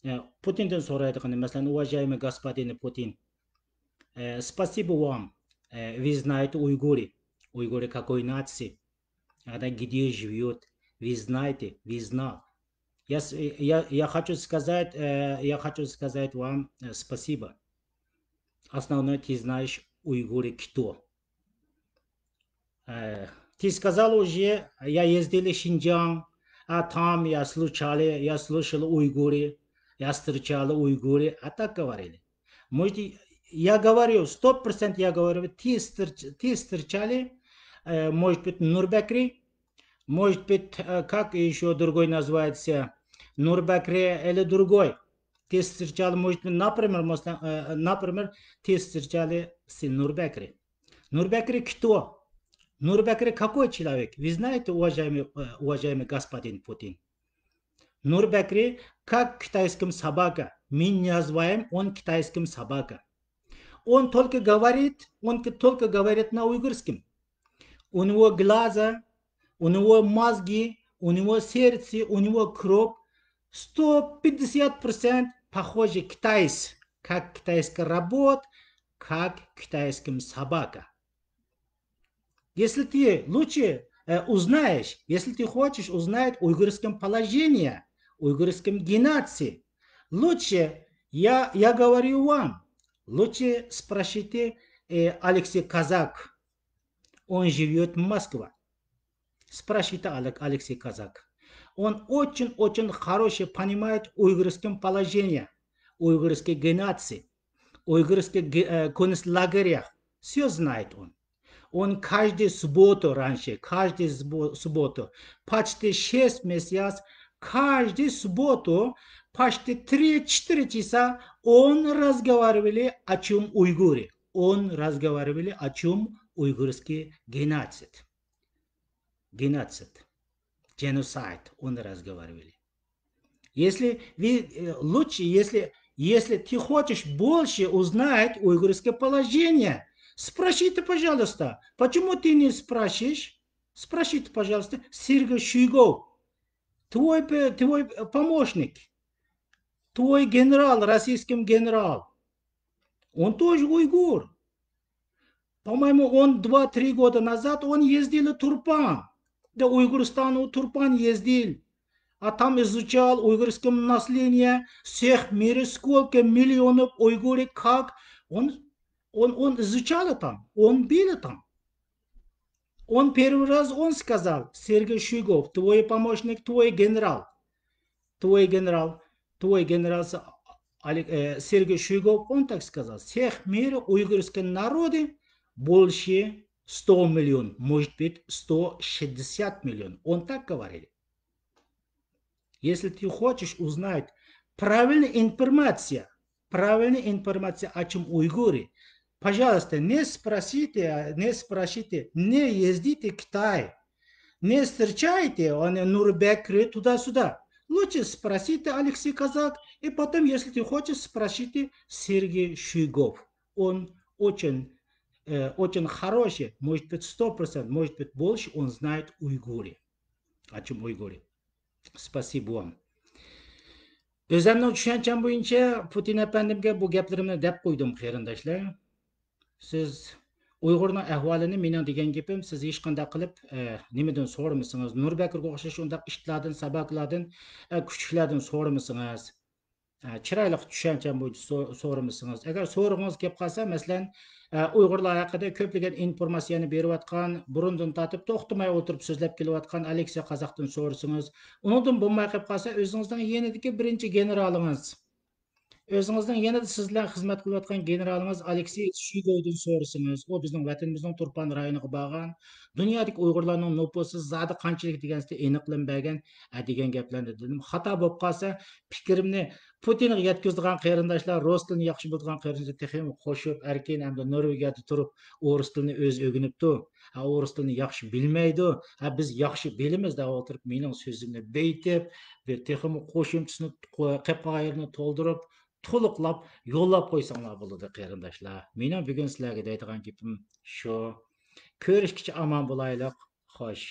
ئە، پۇتىندىن سورايدىغىنى، مەسىلەن، уважаемый господин Путин, э, спасибо вам, э, вы знаете уйгуры, уйгуры какой нации, она где живет, вы знаете, вы знал. Я, с- я, я хочу сказать, э, я хочу сказать вам э, спасибо. Основное, ты знаешь уйгуры кто. Э, Ты сказал уже, я ездили в Шинджан, а там я слушали, я слушал уйгуры, я встречал уйгуры, а так говорили. Может, я говорю, сто процентов я говорю, ты, встр- ты встречали, э, может быть, Нурбекри, может быть, э, как еще другой называется, Нурбекри или другой. Ты встречал, может быть, например, мосна- э, например, ты встречали с Нурбекри. Нурбекри кто? Нурбекри какой человек? Вы знаете, уважаемый, э, уважаемый господин Путин? Нурбекри как китайским собака. Мы не называем он китайским собака. Он только говорит, он к- только говорит на уйгурском. У него глаза, у него мозги, у него сердце, у него кровь сто пятьдесят процентов похожи китайцы, как китайский робот, как китайским собака. Если ты лучше э, узнаешь, если ты хочешь узнать уйгурском положение, уйгурском геноцид, лучше, я, я говорю вам, лучше спросите э, Алексей Казак. Он живет в Москве. Спросите Алек- Алексей Казак. Он очень-очень хорошо понимает уйгурском положение, уйгурский геноцид. Уйгурский ге-, э, концлагерях. Всё знает он. Он каждую субботу раньше, каждую субо-, субботу, почти шесть месяцев, каждую субботу, почти три-четыре часа он разговаривали о чём уйгуре. Он разговаривали о чём уйгурский геноцид. Геноцид. Genocide. Он разговаривали. Если вы, э, лучше, если, если ты хочешь больше узнать уйгурское положение, спроси ты, пожалуйста. Почему ты не спросишь? Спроси ты, пожалуйста, Сергей Шуйгов. Твой, п-, твой помощник. Твой генерал, российский генерал. Он тоже уйгур. По-моему, он два-три года назад он ездил в Турпан. Да, Уйгурстан, в Турпан ездил. А там изучал уйгурское население, всех в мире, сколько миллионов уйгуры, как. Он, он, он изучал там, он был там. Он первый раз, он сказал, Сергей Шуйгов, твой помощник, твой генерал. Твой генерал, твой генерал, с-, Олег, э, Сергей Шуйгов, он так сказал, всех в мире уйгурские народы больше сто миллион, может быть, сто шестьдесят миллион. Он так говорил. Если ты хочешь узнать правильная информация, правильная информация о чём уйгуре, пожалуйста, не спросите, а, не спрашивайте, не ездите в Китай, не встречайте, а, не Нурбекры туда-сюда. Лучше спросите Алексей Казак, и потом, если ты хочешь, спросите Сергей Шуйгов. Он очень, э, очень хороший, может быть, сто процент, может быть, больше он знает уйгуре. О чём уйгуре. Спасибо вам. ئۆزۈمنىڭ چۈشەنچەم بويىچە پۇتىن ئەپەندىمگە بۇ گەپلىرىمنى دەپ قويدۇم، قېرىنداشلار. سىز ئۇيغۇرنىڭ ئەھۋالىنى، مېنىڭ دېگەن گېپىم، سىز ھېچقانداق قىلىپ، ئە، نېمىدىن سورىمىسىڭىز، نۇربەكرگە ئوخشاش ئۇنداق ئىتلاردىن، ساۋاكلاردىن، ئە، كۈچۈكلەردىن سورىمىسىڭىز، ئە، چىرايلىق چۈشەنچەم بويىچە سو-، سورىمىسىڭىز. ئەگەر سورىغۇڭىز كېلىپ قالسا، مەسىلەن، ئە، ئۇيغۇرلار ھەققىدە كۆپلىگەن ئىنفورماتسىيەنى بېرىۋاتقان، بۇرۇندىن تارتىپ توختىماي ئولتۇرۇپ سۆزلەپ كېلىۋاتقان ئالېكسىي قازاقتىن سورىسىڭىز، ئۇنىڭدىن بولماي قېلىپ قالسا، ئۆزىڭىزنىڭ يېنىدىكى بىرىنچى گېنېرالىڭىز، ئۆزىڭىزنىڭ يېنىدا سىز بىلەن خىزمەت قىلىۋاتقان گېنېرالىڭىز ئالېكسىي شۇيگوۋدىن سورىسىڭىز، ئۇ بىزنىڭ ۋەتىنىمىزنىڭ تۇرپان رايونىغا بارغان، دۇنيادىكى ئۇيغۇرلارنىڭ نوپۇسى زادى قانچىلىك دېگەنسىدە ئېنىقلىما بەرگەن، ھە، دېگەن گەپلەرنى دېدىم. خاتا بولۇپ قالسا، پىكرىمنى پۇتىنغا يەتكۈزىدىغان قېرىنداشلار، رۇس تىلىنى ياخشى بىلىدىغان قېرىنداشلار تېخىمۇ قوشۇپ، ئەركىن ھەمدە نورۋېگىيەدە تۇرۇپ ئورۇس تىلىنى ئۆزى ئۆگىنىپتۇ. ھە، ئورۇس تىلىنى ياخشى بىلمەيدۇ. ھە، بىز ياخشى بىلىمىز دەپ ئولتۇرۇپ، مېنىڭ سۆزۈمنى بېيىتىپ، بىر تېخىمۇ قوشۇمچىسىنى قو-، قېلىپ قالغان يېرىنى تولدۇرۇپ، تولۇقلاپ يوللاپ قويساڭلار بولىدۇ، قېرىنداشلار. مېنىڭ بۈگۈن سىلەرگە دەيدىغان گېپىم شۇ. كۆرۈشكىچە ئامان بولايلۇق. خوش.